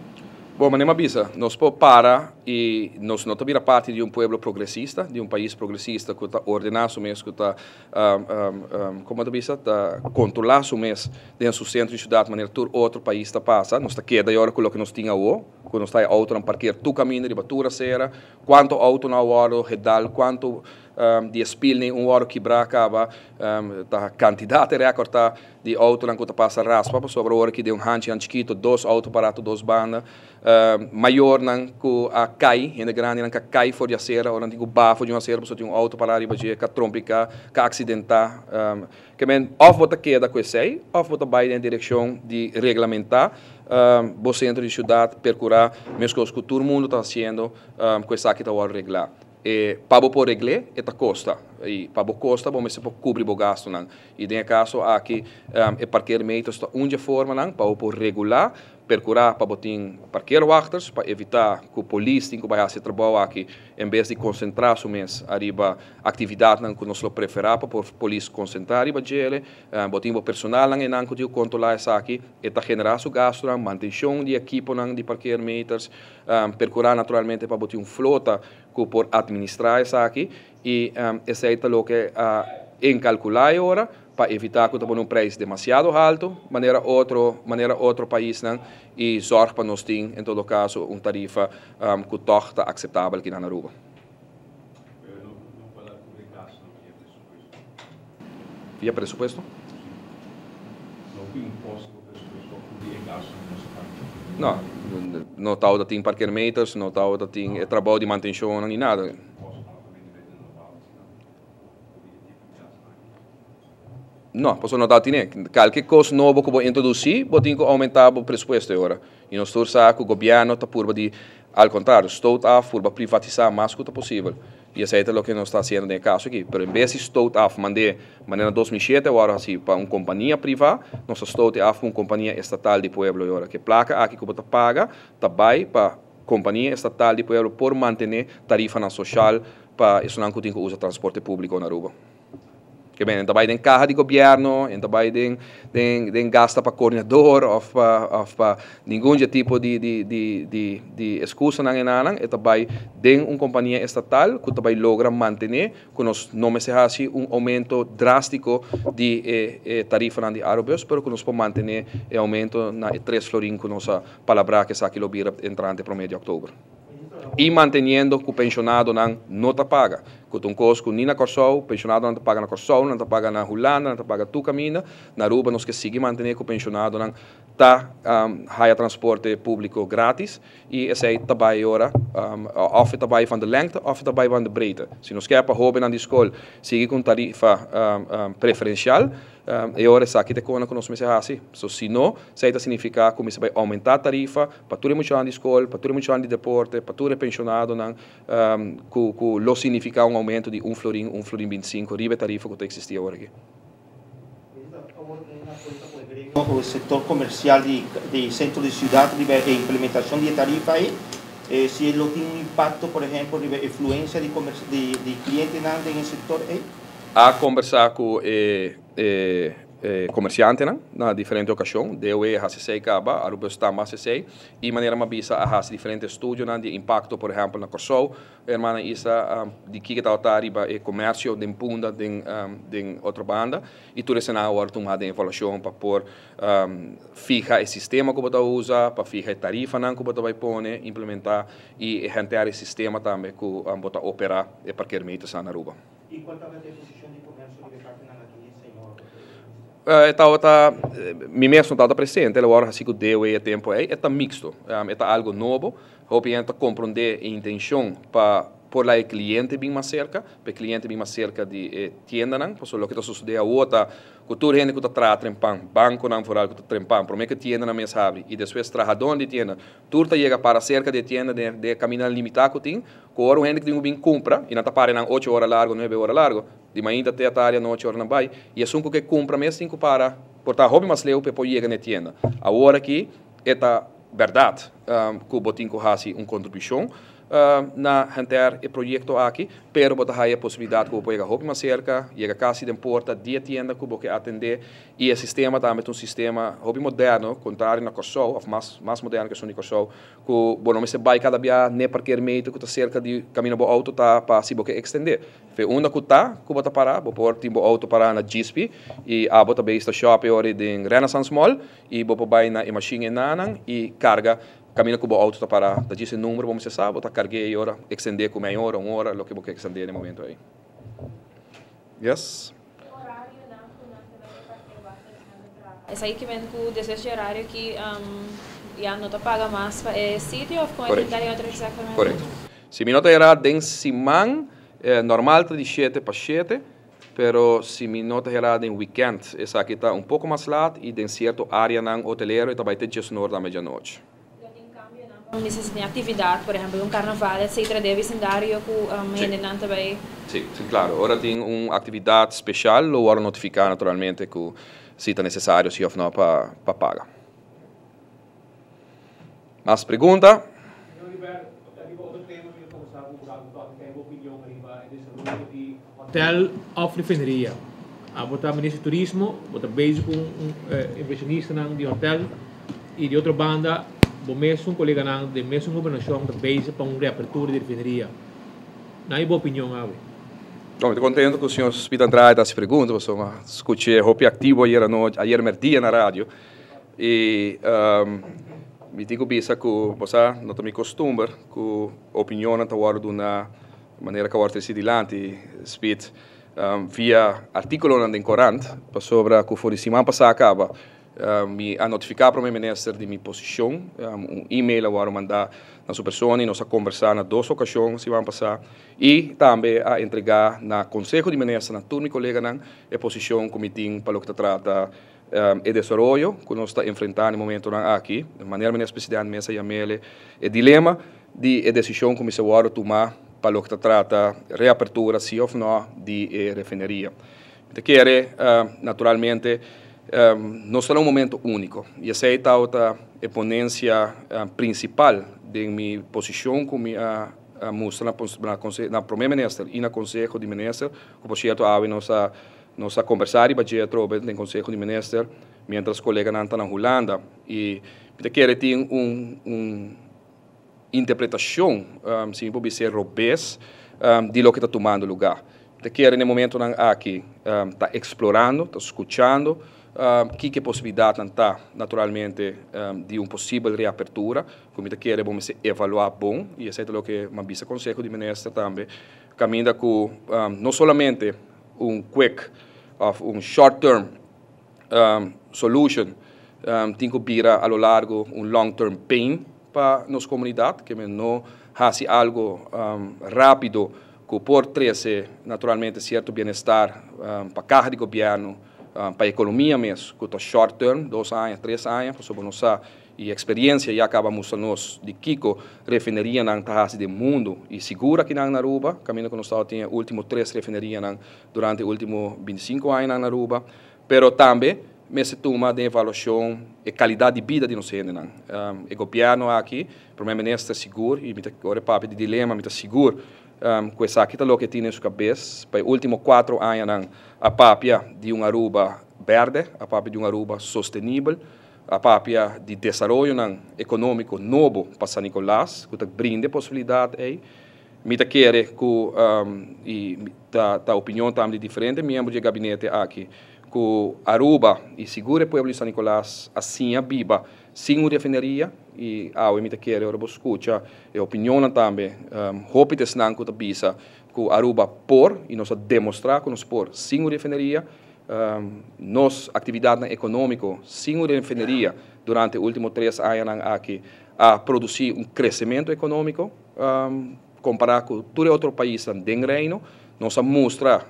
Bon, manera bisa, nos por para y nos no ta bira parti di un pueblo progresista, di un pais progresista cu ta ordena su mes, cu ta, con ta bisa, ta controla su mes den su centro di ciudad, manera tur otro pais ta pasa. Nos ta keda awor cu loke nos tin awor, cu nos ta auto nan parkeer tur caminda, riba tur acera, cuanto auto nan a wordo gedal, cuanto di spiel un oro kibra caba, ta cantidad record ta di auto nan cu ta pasa raspa, sobre ora cu di un hanchi chikito, dos auto para dos banda, mayor nan cu a cay, hende grandi nan cu a cay for di acera, ora nan tin bafo di un acera, pasobra tin un auto para riba dje, cu trompica, cu accidenta, kiermen of bo ta keda cu esey, of bo ta bay den direccion di reglamenta e centro di ciudad, percura mescos cu tur mundo ta haciendo, cu esaki ta regla. E pa bo por regla, e ta costa. Y pa bo costa, bo mester por cubri bo gastonan. Y den caso aki, e parkeermeters ta un forma nan, pa por regula, percura pa bo tin parkeerwachters, pa evita cu polis tin cu bay haci trabou aki, en bes di concentra su mes ariba actividadnan cu nos lo prefera pa polis concentra ariba dje, bo tin personal nan nan cu controla esaki, e ta genera su gasto, mantencion di ekiponan di parkeermeters, percura naturalmente pa bo tin un flota cu por administra esaki y esey ta loke a calcula awor pa evita cu un prijs demasiado halto, manera otro paisnan, y zorg pa nos tin, en todo caso, un tarifa cu toch ta aceptabel aki na Aruba. Pero no, no pa cubri gasto via presupuesto. Via presupuesto? No tin impuesto presupuesto cubri gasto nos parti. No, no ta tin parkeermeters, no ta tin trabou di mantencion ni nada. Impuesto altamente no ta cubri tipo di gasto. No, pasobra no ta tin. Cualkier cos nobo cu bo introduci, bo tin cu aumenta e presupuesto awor. Y nos tur sa cu gobierno ta purba di, al contrario, stoot af, purba privatisa mas cu posibel. Y esey ta loke nos ta haciendo den e caso aki. Pero en bes di stoot af, manera 2007 awor asina, pa un compania priva, nos stoot af pa un compania estatal di pueblo awor. Cu placa aki cu ta paga, ta bay pa compania estatal di pueblo por mantene tarifa social pa esnan cu tin cu usa transporte publico na Aruba. Kiermen, tambe den caha di gobierno, tambe den gasta pa coordinador of pa ningun tipo di excusa nan nan, y tambe den un compania estatal cu tambe logra mantene cu nos no mester haci un aumento drastico di tarifa di Arubus, pero cu nos por mantene e aumento na 3 florin cu nos a palabra cu esaki lo bira entrante 1 di october. Y manteniendo cu pensionadonan no ta paga. Cu un cos cu ni na Corsou, pensionadonan ta paga na Corsou, nan ta paga na Hulanda, nan ta paga tur caminda. Na Aruba nos kier sigui mantene cu pensionadonan ta haya transporte publico gratis y esey ta bay ora of ta bay van de lengte of ta bay van de breedte. Si nos kier pa hobennan di scol sigui cu tarifa preferencial, y ora esaki ta cu nos mester haci. So, si no, esey ta significa cu bay aumenta tarifa pa tur mucha di scol, pa tur mucha di deporte, pa tur pensionadonan, cu lo significa un aumento di 1 florin, 1 florin 25, riba tarifa cu ta existi awor aki. O sector comercial di centro di ciudad, di implementacion di tarifa ey, si e tin un impacto, por ehempel, di influencia di clientenan den e sector ey? A kombersá ku e komersiantenan na diferente okashon. DOE a hasi esei kaba, Arubus tambe a hasi esei. I manera mi a bisa a hasi diferente estudionan di e impakto, por ehèmpel na Kòrsou, Hermana Isa, di kiko tabata riba e komersio den Punda, den den otro banda. I tur esenan a wòrdu tumá den evaluashon pa por fiha e sistema ku bo ta usa, pa fiha e tarifanan ku bo ta bai pone, implementá i e henter e sistema tambe ku bo ta operá e parkeermeternan na Aruba. I kual tabata e posishon di komersio riba e partinan aki, señor Minister? E tabata, mi mes no tabata presente, el a wòrdu hasi ku DOE e tempu ei, e ta miksto, e ta algu nobo, hopi hende ta komprondé e intenshon pa por laga e kliente bin mas serka, pa e kliente bin mas serka di e tiendanan, pasobra loke ta sosodé awor ta ku tur hende ku ta traha trempan, bankonan foral ku ta trempan, promé ku e tiendanan mes habri i despues trahadónan di tienda, tur ta yega para serka di e tienda den e kamindanan limitá ku tin, ku ora un hende ku tin ku bin kumpra i nan ta para einan ocho ora largu, nuebe ora largu, di mainta te atardi, anochi ora nan bai, i esun ku ke kumpra mes tin ku para por ta hopi mas leu pa e por yega na e tienda. Awor aki e ta bèrdat ku bo tin ku hasi un kontribushon na henter e proyekto aki, pero bo ta haya e posibilidat ku bo por yega hopi mas serka, yega kasi den porta di e tienda ku bo ke atendé i e sistema tambe ta un sistema hopi moderno, kontrario na Kòrsou òf mas mas moderno ku esun di Kòrsou, ku bo no mester bai kada bia n'e parkeermeter ku ta serka di kaminda bo outo ta pa si bo ke ekstendé. Fe unda ku ta ku bo ta pará, bo por tin bo outo pará na Djispi i abo ta bay sta shòp e ora den Renaissance Mall i bo por bai na e mashin enanan i karga Kaminda ku bo outo ta pará, ta djis e number bo mester sa, bo ta karg'é e ora, ekstendé ku mei ora, un ora, loke bo ke ekstendé na e momento ei. Yes. E orarionan ku nan ta bai repartí waternan ta traha. Esaki ke men ku despues dje orario aki ya no ta paga mas pa e sitio òf kon e tin otro eksaktamente? Korekto. Si mi no ta erá den siman normal ta di shete pa shete. Pero si mi no ta hera den weekend esaki ta un poco mas laat y den cierto areanan hotelero e ta bay te diesnor na medianochi. Lo tin cambionan pa mester si tin actividad, por ehempel un carnaval etcetera den e vecindario cu hendenan ta bay? Si, si claro. Ora tin un actividad special lo worde notifica naturalmente cu si ta necesario si of no pa paga. Mas pregunta? Señor Hubert, riba otro tema mi ta gusta ku bo toki ta e bo opinion riba e desaroyo di hotel of refineria. Abo ta minister di turismo, bo ta bezig ku un inversionistanan di hotel i di otro banda bo mesun koleganan den mesun gobernashon ta bezig pa un reapertura di refineria. Nan e bo opinion awe? No, mi ta contento cu señor Speed Andrade ta haci pregunta pasobra mi a scuch'e hopi activo ayer anochi, ayer merdia na radio. I mi tin ku bisa ku bo sa no ta mi kostumber ku opinionnan ta wòrdu duna manera ku a wòrdu trese dilanti Speed via artíkulonan den korant pasobra ku for di siman pasá kaba mi a notifiká Prome Minister di mi posishon un email a wòrdu mandá na su persona i nos a kombersá na dos okashon siman pasá i tambe a entregá na Konseho di Minister na tur mi koleganan e posishon ku mi tin pa loke ta trata E desaroyo ku nos ta enfrentá na e momentonan aki, manera Minister President mes a yam'el, e dilema di e desishon ku mester wòrdu tumá pa loke ta trata reapertura si òf nò di e refineria. Mi ta kere naturalmente nos ta na un momento úniko i esei tabata e ponensia prinsipal den mi posishon ku mi a mustra na Prome Minister i na Konseho di Minister, ku por sierto awe nos a Nos a kombersá riba dje atrobe den Konseho di Minister miéntras koleganan ta na Hulanda i mi ta kere tin un un interpretashon, si mi por bis'é robes, di loke ta tumando lugá. Mi ta kere na e momentonan aki ta eksplorando, ta skuchando kiko e posibilidatnan ta naturalmente di un posibel reapertura ku mi ta kere bo mester evaluá bon i esei ta loke mi a bisa Konseho di Minister tambe kaminda ku no solamente un quick of un short term solution tin cu bira a lo largo un long term pain pa nos comunidad, ke men no haci algo rapido cu por trece naturalmente cierto bienestar pa caha di gobierno, pa economia mes cu ta short term, dos aña, tres aña, pasobra nos sa Y experiencia ya caba mustra nos di kico refinerianan ta haci den mundo y sigur akinan na Aruba, caminda cu nos tabata tin e ultimo tres refinerianan durante e ultimo binticinco añanan na Aruba. Pero tambe mester tuma den evaluacion e calidad di bida di nos hendenan. E gobierno aki, Prome Minister sigur, y mi ta ora e papia di dilema, mi ta sigur cu esaki ta loke e tin den su cabes, pa e ultimo cuatro añanan a papia di un Aruba berde, a papia di un Aruba sostenibel, a papia di desaroyonan economico nobo pa San Nicolas, cu ta brinda e posibilidad ey. Mi ta kere cu, y ta ta opinion tambe di diferente miembro di e gabinete aki, cu Aruba y sigur e pueblo di San Nicolas a siña biba sin un refineria y awe mi ta kere ora bo scucha e opinionnan tambe, hopi ta esnan cu ta bisa cu Aruba por y nos a demostra cu nos por sin un refineria. Nos actividadnan economico sin un refineria durante e ultimo tres añanan aki a produci un crecemento economico. Kompará ku tur e otro paisnan den Reino, nos a mustra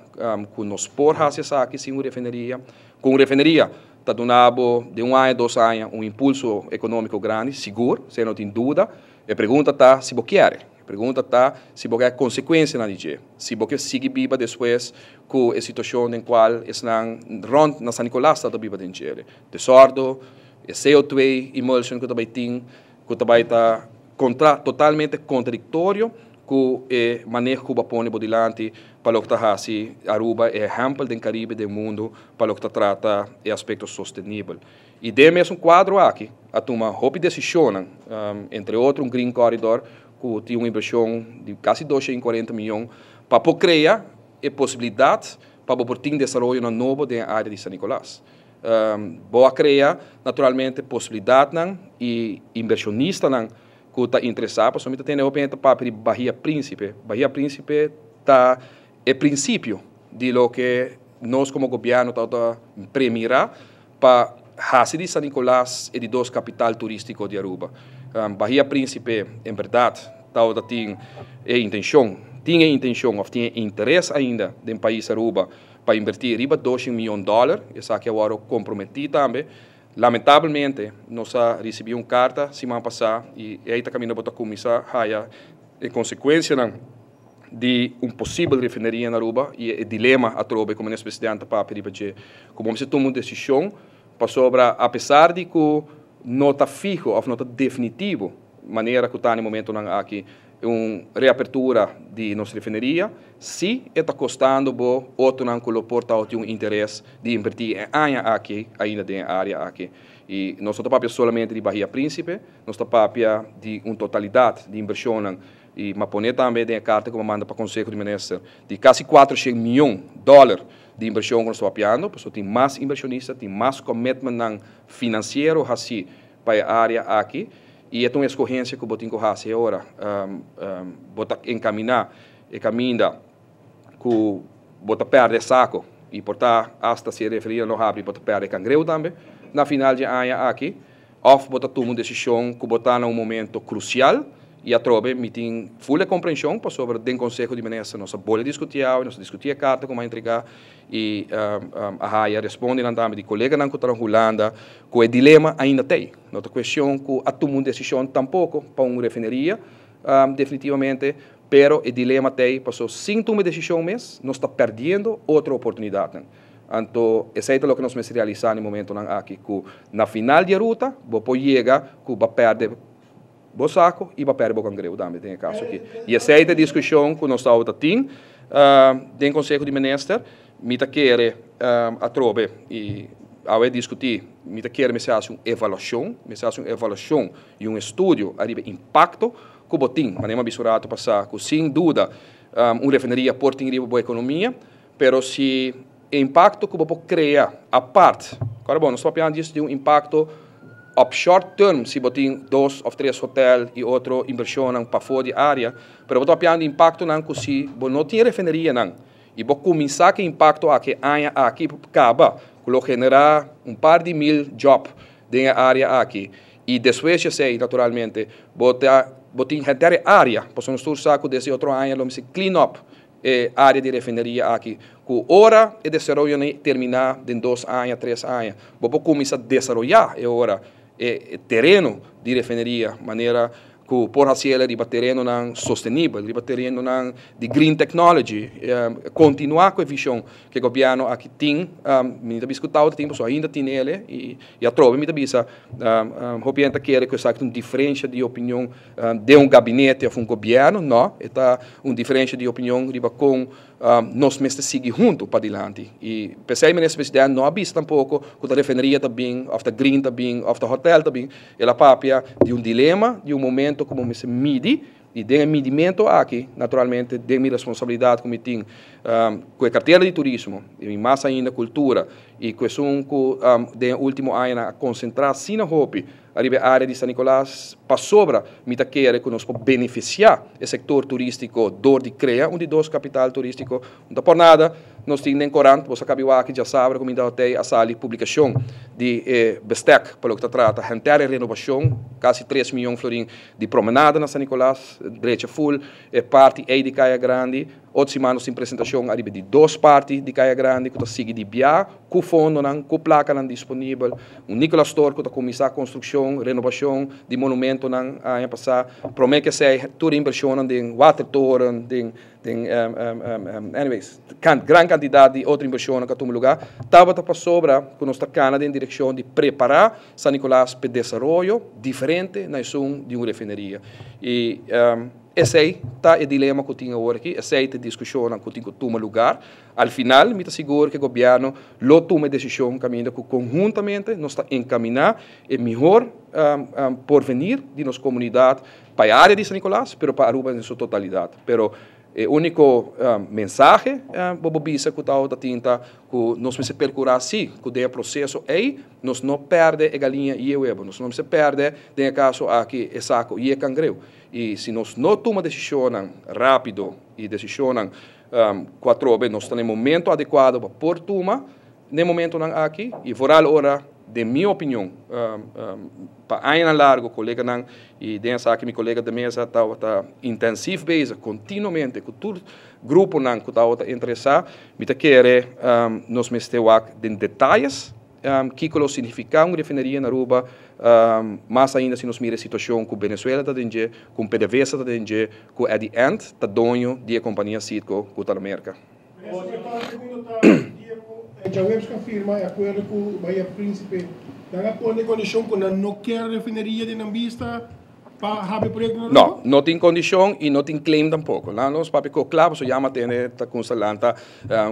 ku nos por hasi esaki sin un refineria. Ku un refineria ta duna bo den un aña, dos aña un impulso ekonómiko grandi, sigur, esei no tin duda. E pregunta ta si bo kier. E pregunta ta si bo ke konsekuensianan di dje. Si bo ke sigui biba despues ku e situashon den kual esnan rònt na San Nicolas ta ta biba den dje. Desòrdu, e CO2 emulsion ku ta bai tin, ku ta bai ta kontra totalmente kontradiktorio ku e maneho ku bo a pone bo dilanti pa loke ta hasi Aruba e ehèmpel den Karibe den mundu pa loke ta trata e aspekto sostenibel. I den e mesun kuadro aki a tuma hopi desishonnan, entre otro un Green Corridor ku tin un invershon di kasi 240 mion pa por krea e posibilidat pa bo por tin desaroyonan nobo den e área di San Nicolas. Bo a krea naturalmente posibilidatnan i inbershonistanan ku ta interesá, pasobra mi ta tende hopi hende ta papia di Bahia Príncipe. Bahia Príncipe ta e prinsipio di loke nos komo gobièrnu tabata premirá pa hasi di San Nicolas e di dos kapital turístiko di Aruba. Bahia Príncipe en bèrdat tabata tin e intenshon, tin e intenshon òf tin e interes ainda den pais Aruba pa invertí riba 200 mion dòler, esaki a wòrdu komprometí tambe. Lamentabelmente nos a risibí un karta siman pasá i ei ta kaminda bo ta kuminsá haya e konsekuensianan di un posibel refineria na Aruba i e dilema atrobe ku Minister Presidente ta papia riba dje ku bo mester tuma un desishon pasobra apesar di ku no ta fiho òf no ta definitivo manera ku ta na e momentonan aki un reapertura di nos refineria, si e ta kostando bo otronan ku lo por tabatin un interes di invertí e aña aki ainda den e área aki. I nos no ta papia solamente di Bahia Príncipe, nos ta papia di un totalidat di invershonnan i m'a pone tambe den e karta ku m'a manda pa Konseho di Minister di kasi 400 mion dòler di invershon ku nos ta papiando, pasobra tin mas invershonista, tin mas commitmentnan finansiero hasí pa e área aki. I e ta un eskohensia ku bo tin ku hasi e ora bo ta enkaminá e kaminda ku bo ta pèrdè sako i por ta asta si e referia no habri bo ta pèrdè kangreu tambe na final dje aña aki òf bo ta tuma un desishon ku bo ta na un momento krusial i atrobe mi tin ful e komprenshon pasobra den konseho di minister nos a bole diskutí awe nos a diskutí e karta ku mi a entregá i a haya respondenan tambe di koleganan ku ta na Hulanda ku e dilema ainda t'ei. No ta kuestion ku a tuma un desishon tampoko pa un refineria definitivamente, pero e dilema t'ei paso sin tuma e desishon mes nos ta pèrdiendo otro oportunidatnan. Anto esei ta loke nos mester realisá na e momentonan aki ku na final di e ruta bo por yega ku bo a pèrdè bo sako i bo a pèrdè bo kangreu tambe den e kaso aki. I esei ta e diskushon ku nos tabata tin den Konseho di Minister. Mi ta kere atrobe i awe diskutí, mi ta kere mester hasi un evaluashon, mester hasi un evaluashon i un estudio ariba e impakto ku bo tin. Manera mi a bisa un rato pasá ku sin duda un refineria por tin riba bo ekonomia, pero si e impakto ku bo por krea apart, kòrda bon, nos ta papiando di un impakto op short term si bo tin dos òf tres hotèl i otro invershonnan pafó di área, pero bo ta papiando di impaktonan ku si bo no tin e refinerianan I bo kuminsá ku e impakto aki e aña aki kaba, ku lo generá un par di mil djòp den e área aki. I despues di esei, naturalmente, bo ta bo tin henter e área, pasobra nos tur sa ku desde otro aña lo mester clean up e área di refineria aki, ku ora e desaroyonan terminá den dos aña, tres aña, bo por kuminsá desaroyá e ora e tereno di refineria manera. Ku por hasiel riba terenonan sostenibel, riba terenonan di green technology, kontinuá ku e vishon ku e gobièrnu aki tin. Mi ta bisa ku tabata tin, pasobra ainda tin el i atrobe mi ta bisa hopi hende ta kere ku esaki ta un diferensha di opinion den un gabinete òf un gobièrnu. No, e ta un diferensha di opinion riba kon nos mester sigui huntu padilanti. I p'esei Minister President no a bisa tampoko ku ta refineria ta bin òf ta green ta bin òf ta hotèl ta bin. El a papia di un dilema, di un momento ku bo mester midi, i den e midimento aki, naturalmente den mi responsabilidat ku mi tin ku e kartera di turismo, i mas ainda kultura, i ku esun ku den e ultimo añanan a konsentrá asina hopi ariba e área di San Nicolas, pasobra mi ta kere ku nos por benefisiá e sektor turístiko dor di krea un di dos kapital turístiko. No ta por nada nos tin den korant, bo sa kabi wak djasabra ku mi ta hotei a sali publikashon di e bestek pa loke ta trata henter e renobashon, kasi tres miyon florin di promenada na San Nicolas, drecha ful e parti ei di Kaya Grandi. Otro siman nos tin presentashon ariba di dos parti di Kaya Grandi ku ta sigui di bia ku fondonan, ku plakanan disponibel. Un Nicolas Store ku ta kuminsá konstrukshon, renobashon di monumentonan aña pasá. Promé ke esei tur e invershonnan den watertoren, den Den anyways, gran kantidat di otro invershonnan ku a tuma lugá tabata pasobra ku nos ta kana den direkshon di prepará San Nicolas p'e desaroyo diferente na esun di un refineria. I esei ta e dilema ku tin awor aki, esei ta e diskushonnan ku tin ku tuma lugar. Al final mi ta sigur ku e gobièrnu lo tuma e desishon kaminda ku konhuntamente nos ta enkaminá e mihor porvenir di nos komunidat Pa e área di San Nicolas, pero pa Aruba den su totalidad. Pero e único mensahe bo por bisa cu ta ota tin ta cu nos mester percura si cu den e proceso ey nos no perde e galiña y e webo, nos no mester perde den e caso aki e saco y e cangreu. Y si nos no tuma decisionnan rapido y decisionnan cu atrobe nos ta na e momento adecuado pa por tuma den e momentonan aki y vooral ora den mi opinion Pa añanan largo coleganan y den esaki mi colega de mesa tabata intensief bezig continuamente cu tur gruponan cu tabata interesa. Mi ta kere nos mester wak den detayes kico lo significa un refineria na Aruba, mas ainda si nos mira e situacion cu Venezuela ta den dje, cu un PDVSA ta den dje, cu at the end ta doño di e compania Citgo cu ta na Merca. Minister Paul Segundo ta dia cu e djaweps cu a firma e acuerdo cu Bahia Principe. Nan a pone condicion cu nan no kier refineria den nan bista pa habri proyecto na Aruba? No, no tin condicion y no tin claim tampoco. Nan nos papia cu cla pasobra ya tende ta cuminsa lanta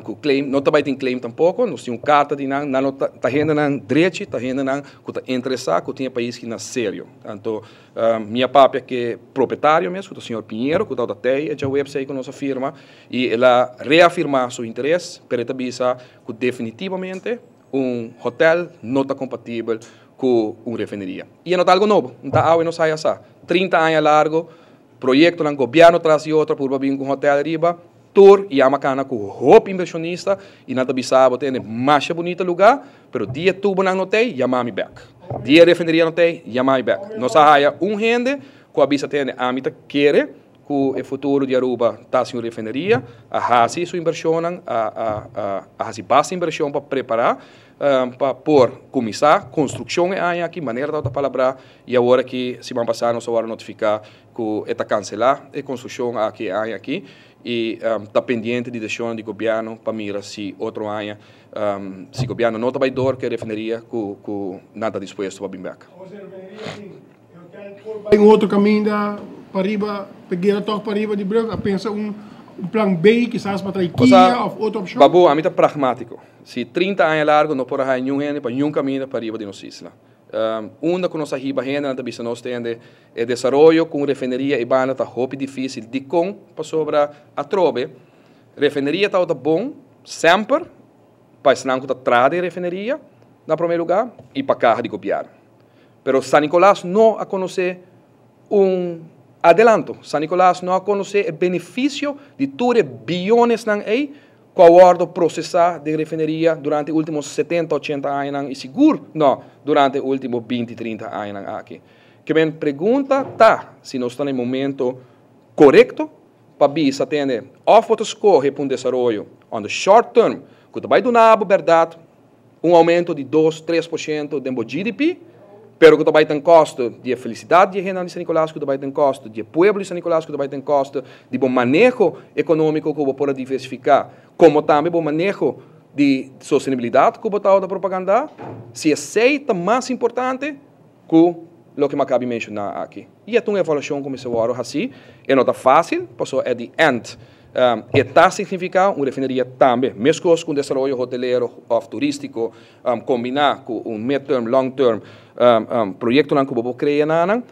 cu claim. No ta bay tin claim tampoco. Nos tin un carta di nan. Nan no ta, ta hendenan drechi, ta hendenan cu ta interesa cu tin e pais ki na serio. Anto mi a papia cu e propietario mes, cu ta señor Piñero, cu tabata tey e djaweps ey cu nos a firma. I el a reafirmá su interes, pero e ta bisa ku definitivamente un hotèl no ta kompatibel ku un refineria. I e no ta algu nobo, no ta awe nos haya sa. 30 aña largu, proyektonan gobièrnu tras di otro a purba bin ku un hotèl ariba, tur yama kana ku hopi invershonista i nan ta bisa bo tende masha bunita lugá, pero dia tubonan no t'ei, yama mi bèk. Dia e refineria no t'ei, yama mi bèk. Nos a haya un hende ku a bisa tende ami ta kere Ku e futuro di Aruba ta sin un refineria, a hasi su invershonnan, a hasi basta invershon pa prepará pa por kuminsá konstrukshon e aña aki, manera tabata palabrá, i awor aki siman pasá nos a wòrdu notifiká ku e ta kanselá e konstrukshon aki e aña aki i ta pendiente di desishonnan di gobièrnu pa mira si otro aña si gobièrnu no ta bai dor ku e refineria ku nan ta dispuesto pa bin bèk. E hotel por bai un otro caminda pariba, pe guera toch pariba di brug, a pensa un plan B kisas pa trae Kia of otro opcion? Babu, ami ta pragmatico. Si 30 aña largo no por a haya niun hende pa niun caminda pariba di nos isla. Unda cu nos a hiba hendenan ta bisa nos tende e desaroyo cu un refineria y banda ta hopi dificil. Dicon? Pasobra atrobe refineria tabata bon semper pa esnan cu ta traha den refineria na prome lugar y pa caha di gobierno. Pero San Nicolas no a conoce un adelanto. San Nicolas no a conoce e beneficio di tur e biyonesnan ey cu a wordo procesa den refineria durante e ultimo 70, 80 añanan y sigur no durante e ultimo 20, 30 añanan aki. Ke men pregunta ta si nos ta na e momento corecto pa bisa tende of bo ta scoge pa un desaroyo on the short term cu ta bay duna bo berdad un aumento di 2, 3% den bo GDP. Pero ku ta bai ten kosto di e felisidat di e hendenan di San Nicolas, ku ta bai ten kosto di e pueblo di San Nicolas, ku ta bai ten kosto di bo maneho ekonómiko ku bo por a diversifiká, komo tambe bo maneho di sostenibilidat ku bo tabata propagandá, si esei ta mas importante ku loke mi a kabi menshoná aki. I e ta un evaluashon ku mester wòrdu hasí. E no ta fásil, pasobra at the end e ta signifiká un refineria tambe, meskos ku un desaroyo hotelero òf turístiko kombiná ku un mid-term, long-term proyektonan ku bo por krea na nan.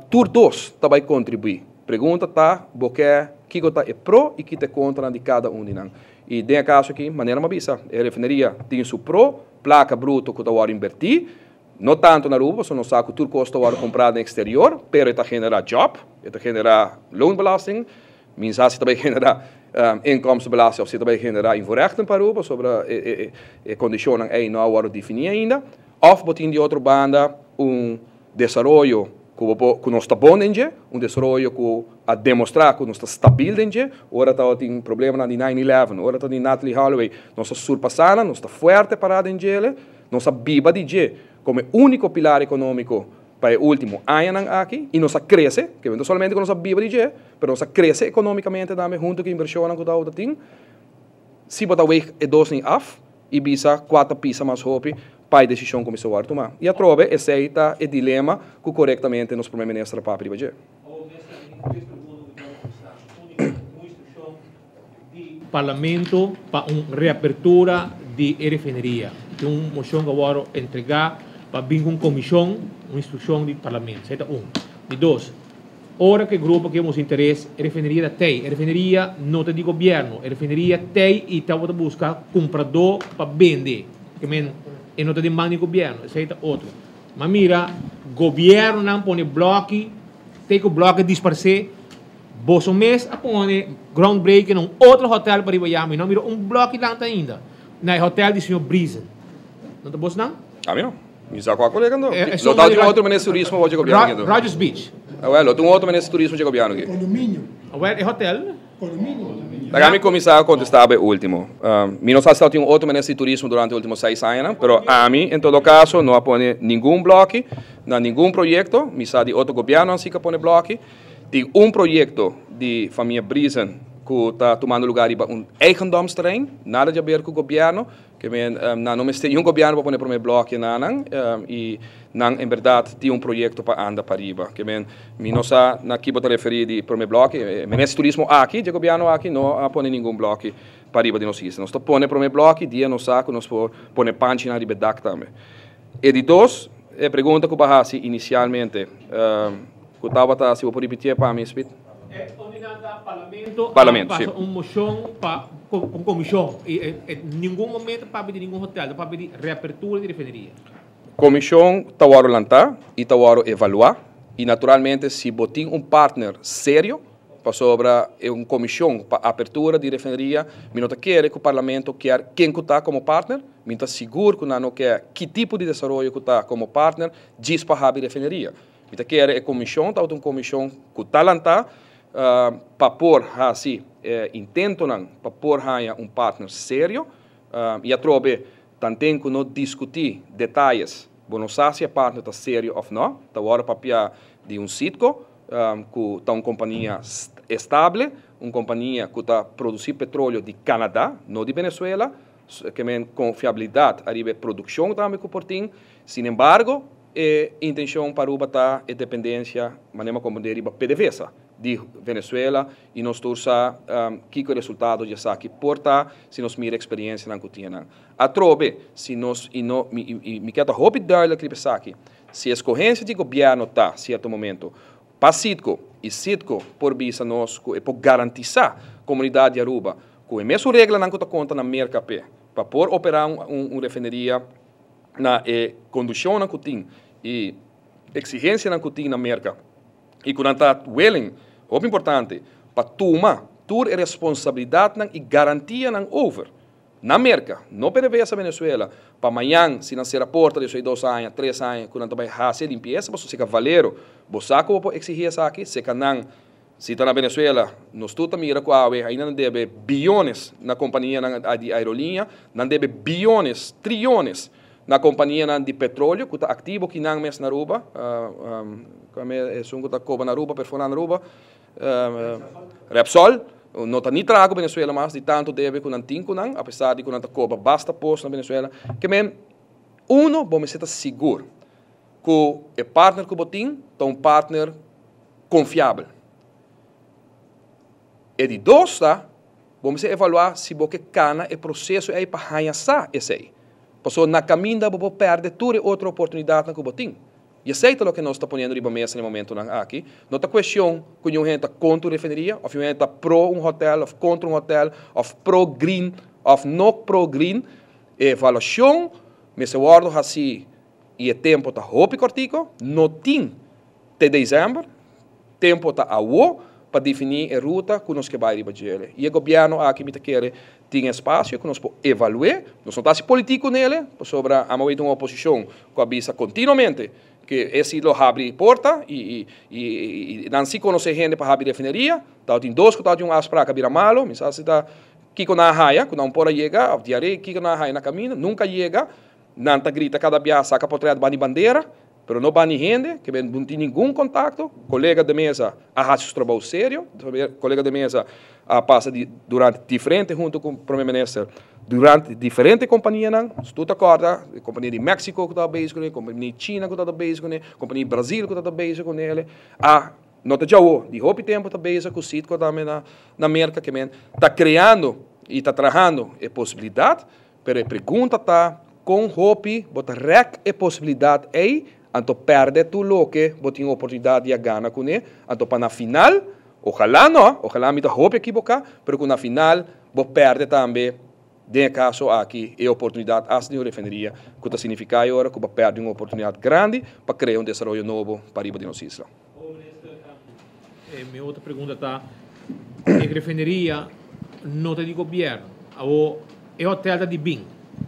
Tur dos ta bai kontribuí. Pregunta ta, bo ke kiko ta e pro i ki ta e kontranan di kada un di nan? I den e kaso aki, manera mi a bisa, e refineria tin su pro, plaka bruto ku ta wòrdu inbertí, no tantu na Aruba, pasobra nos sa ku tur kos ta wòrdu kumprá den eksterior, pero e ta generá jòb, e ta generá loonbelasting, mi sa si ta bai generá inkomstenbelasting òf si ta bai generá invoerrechten pa Aruba, pasobra e kondishonnan ei no a wòrdu definí ainda. Òf bo tin di otro banda un desaroyo ku bo por, ku nos ta bon den dje, un desaroyo ku a demostrá ku nos ta stabil den dje, ora tabatin problemanan di nine eleven, ora tabatin Natalee Holloway, nos a surpasá nan, nos ta fuerte pará den djele, nos a biba di dje komo e úniko pilar ekonómiko pa e último añanan aki i nos a krese, ke no ta solamente ku nos a biba di dje, pero nos a krese ekonómikamente tambe huntu ku e invershonnan ku tabata tin. Si bo ta weeg e dosnan af i bisa kua ta pisa mas hopi pa e desishon ku mester wòrdu tumá. I atrobe esei ta e dilema ku korektamente nos Prome Minister a papia riba dje. Di Parlamento pa un reapertura di e refineria. Tin un moshon ku a wòrdu entregá pa bin ku un komishon, un instrukshon di Parlamento. Esei ta un. Di dos. Ora ku e grupo ke mos interes, e refineria ta tei. E refineria no ta di gobièrnu. E refineria tei i tabata buska kumpradó pa bende. Ke men, e no ta den man di gobièrnu. Esei ta otro. Ma mira, gobièrnunan pone blòki, te ku blòki disparsé. Boso mes a pone groundbreaking na un otro hotèl pariba ya. Mi no a mira un blòki lanta ainda na e hotèl di señor Briesen. No ta bosnan? Ami no. Mi sa kua kolega anto. Lo ta tin un otro minister di turismo dje gobièrnu aki anto. Rogers Beach. Awel, lo tin un otro minister di turismo dje gobièrnu aki. Condominio. Awel, e hotel. Condominio. Laga mi kuminsá kontestá bo e último. Mi no sa si ta tin un otro minister di turismo durante e último seis añanan, pero ami en todo kaso no a pone ningun blòki na ningun proyekto. Mi sa di otro gobièrnunan si ku a pone blòki. Tin un proyekto di famia Briesen ku ta tumando lugá riba un eigendomsterrein, nada di aber ku gobièrnu. Ke men nan no mester un gobièrnu pa pone promé blòkje na nan i nan en bèrdat tin un proyekto pa anda pariba. Ke men mi no sa na ki bo ta referí di promé blòki. E minister di turismo aki, dje gobièrnu aki, no a pone ningun blòki pariba di nos isla. Nos ta pone promé blòki dia nos sa ku nos por pone panchinan riba e dak tambe. E di dos, e pregunta ku bo a hasi inisialmente, ku tabata, si bo por ripitié pa mi, Speed? E ordenansa Parlamento a pasa un moshon pa un komishon i en ningun momento papia di ningun hotel, ta papia di reapertura di refineria. Komishon ta wòrdu lantá i ta wòrdu evaluá i naturalmente si bo tin un partner serio pasobra e un komishon pa apertura di refineria mi no ta kere ku Parlamento kier ken ku ta komo partner, mi ta sigur ku nan no ke ki tipo di desaroyo ku ta komo partner djis pa habri refineria. Mi ta kere e komishon tabata un komishon ku ta lantá pa por hasi e intentonan pa por haña un partner serio i atrobe tanten ku no diskutí detayes bo no sa si e partner ta serio òf nò. Ta wòrdu papia di un Citgo ku ta un kompania estable, un kompania ku ta produsí petroleo di Canada, no di Venezuela, ke men konfiabilidat ariba e produkshon tambe ku por tin. Sinembargo, E intencion pa Aruba ta e dependencia, manera mi a comprende, riba PDVSA di Venezuela y nos tur sa kico e resultado di esaki por ta si nos mira experiencianan cu tin nan. Atrobe, si nos, y no, mi, y mi kier ta hopi duidelijk riba esaki, si escogencia di gobierno ta, cierto momento, pa Citgo y Citgo por bisa nos cu e por garantisa comunidad di Aruba cu e mesun reglanan cu ta conta na Merca p'e, pa por opera un refineria, na e kondishonnan ku tin i eksigensianan ku tin na Merka i ku nan ta willing, hopi importante, pa tuma tur e responsabilidatnan i garantianan over na Merka, no PDVSA Venezuela, pa mañan si nan sera porta di esei dos aña, tres aña ku nan ta bai hasi e limpiesa pasobra si ka Valero bo sa ku bo por eksigí esaki, si ka nan Si ta na Venezuela, nos tur ta mira ku awe ainda nan debe biyones na kompanianan di aeroliña, nan debe biyones, triyones. Na kompanianan di petroleo ku ta aktivo akinan mes na Aruba, esun ku ta koba na Aruba, perforá na Aruba, Repsol, no ta ni traha ku Venezuela mas di tantu debe ku nan tin ku nan, apesar di ku nan ta koba basta pos na Venezuela. Ke men, uno, bo mester ta sigur ku e partner ku bo tin ta un partner konfiabel. E di dos ta, bo mester evaluá si bo ke kana e proseso ei pa haña sa esei. Pasobra na kaminda bo por pèrdè tur e otro oportunidatnan ku bo tin. I esei ta loke nos ta poniendo riba mesa na e momentonan aki. No ta kuestion ku un hende ta kontra un refineria, òf un hende ta pro un hotèl òf kontra un hotèl, òf pro green òf no pro green. E evaluashon mester wòrdu hasí i e tempu ta hopi kòrtiku. No tin te desèmber. Tempu ta awo pa definí e ruta ku nos ke bai riba djele. I e gobièrnu aki mi ta kere tin espasio ku nos por evalu'é. Nos no ta hasi politik ku nele, pasobra amo wet un oposishon ku a bisa kontinuamente ku e si lo habri porta i i nan si konosé hende pa habri refineria. Tabatin dos ku tabatin un afsprak a bira malo, mi sa si ta kiko nan a haya ku nan por a yega òf diaré kiko nan a haya na kaminda, nunka a yega. Nan ta grita kada biaha saka potrèt bani bandera. Pero no bani hende, ke men no tin ningun kontakto. Kolega de mesa a hasi su trabou serio. Kolega de mesa a pasa di durante diferente hunto ku Prome Minister durante diferente kompanianan. Si tur ta kòrda, kompania di Mexico ku tabata bezig kuné, kompania di China ku tabata bezig kuné, kompania di Brazil ku tabata bezig kuné. A no ta djawo, di hopi tempu ta bezig ku Citgo tambe na na Merka ke men ta kreando i ta trahando e posibilidat. Pero e pregunta ta, kon hopi bo ta rèk e posibilidat ei, anto pèrdè tur loke bo tin oportunidat di a gana kuné, anto pa na final, ojalá no, ojalá mi ta hopi ekiboká, pero ku na final bo pèrdè tambe, den e kaso aki, e oportunidat asta di un refineria, ku ta signifiká e ora ku bo a pèrdè un oportunidat grandi pa krea un desaroyo nobo pariba di nos isla. Mi otro pregunta ta, e refineria no ta di gobierno, awo e hotel ta di bin,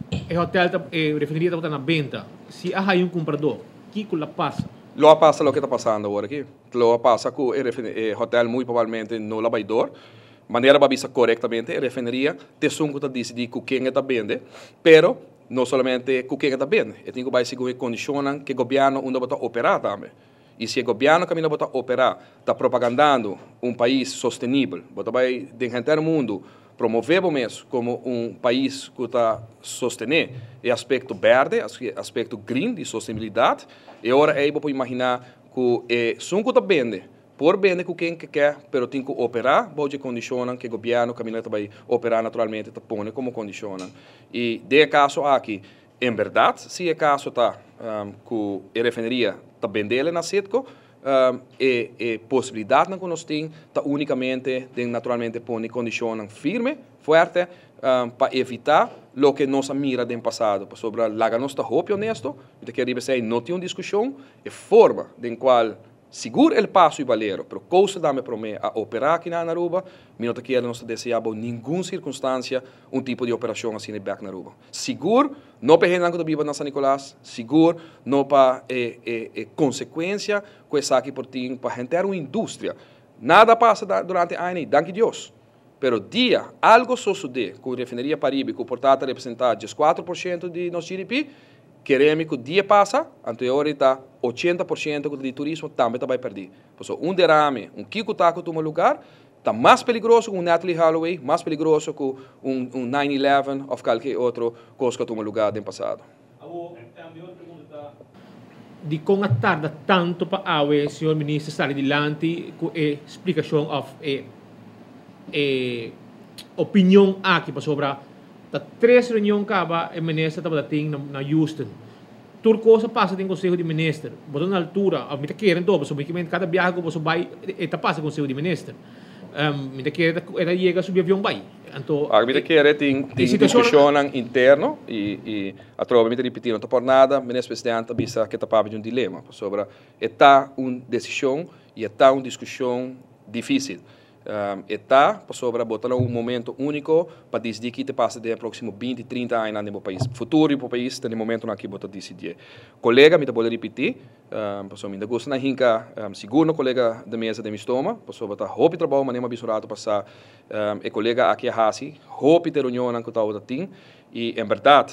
e hotel ta, e refineria tabata na benta, si a haya un cumprador, kico la pasa? Lo a pasa loke ta pasando awor aki. Lo a pasa cu e hotel muy probabilmente no la bay door. Manera bo a bisa corectamente, e refineria ta esun cu ta dicidi cu ken e ta bende, pero no solamente cu ken e ta bende, e tin cu bay segun e condicionnan cu e gobierno unda bo ta opera tambe. I si e gobièrnu kaminda bo ta operá ta propagandando un pais sostenibel, bo ta bai den henter mundu promové bo mes komo un pais ku ta sostené e aspekto bèrdè, aspekto green di sostenibilidat, e ora ei bo por imaginá ku esun ku ta bende por bende ku ken ke ke, pero tin ku operá bou dje kondishonnan ku e gobièrnu kaminda ta bai operá naturalmente ta pone komo kondishonnan. I den e kaso aki En berdad, si e caso ta cu e refineria ta bendele na Citgo, e e posibilidadnan cu nos tin ta unicamente den naturalmente pone condicionnan firme, fuerte, pa evita loke nos a mira den pasado. Pasobra laga nos ta hopi honesto, mi ta kere riba esey no tin un discusion, e forma den cual Sigur El Paso y Valero, pero Coastal tambe prome a opera aki na Aruba, mi no ta kere nos ta desea bou ningun circunstancia un tipo di operacion asina bek na Aruba. Sigur no pa e hendenan cu ta biba na San Nicolas, sigur no pa e e e consecuencia cu esaki por tin pa henter un industria. Nada a pasa durante e aña y danki Dios. Pero dia algo sosode cu refineria Paribi cu por ta ta representa 14% di nos GDP, Keremi ku dia pasa, anto e ora ei ta 80% ku ta di turismo tambe ta bai pèrdí. Pasobra un derame, un kiko ta ku tuma lugar, ta mas peligroso ku un Natalee Holloway, mas peligroso ku un un 9/11 òf kalke otro kos ku a tuma lugar den pasado. Awor, mi otro pregunta ta, dikon a tarda tanto pa awe señor minister sali dilanti ku e splikashon òf e e opinion aki? Pasobra Ta tres reunion caba e minister tabata tin na Houston. Tur cos a pasa den Conseho di Minister. Bo ta na altura, of mi ta kere anto, pasobra mi cada biaha cu boso bay e ta pasa Conseho di Minister. Mi ta kere e ta yega subi avion bay. Anto, Mi ta kere tin discusionnan interno y atrobe mi ta ripiti, no ta por nada Minister Presidente a bisa cu e ta papia di un dilema, pasobra e ta un decision y e ta un discusion dificil. E ta pasobra bo ta na un momento úniko pa disidí ki ta pasa den e próksimo 20, 30 añanan den bo pais. Futuro di bo pais ta den e momentonan ki bo ta disidié. Kolega, mi ta bolbe ripití, pasobra mi ta gusta na hinka sigur no kolega de mesa den mi stoma, pasobra ta hopi trabou manera mi a bisa un ratu pasá e kolega aki a hasi, hopi te reunionnan ku tabata tin. Y en berdad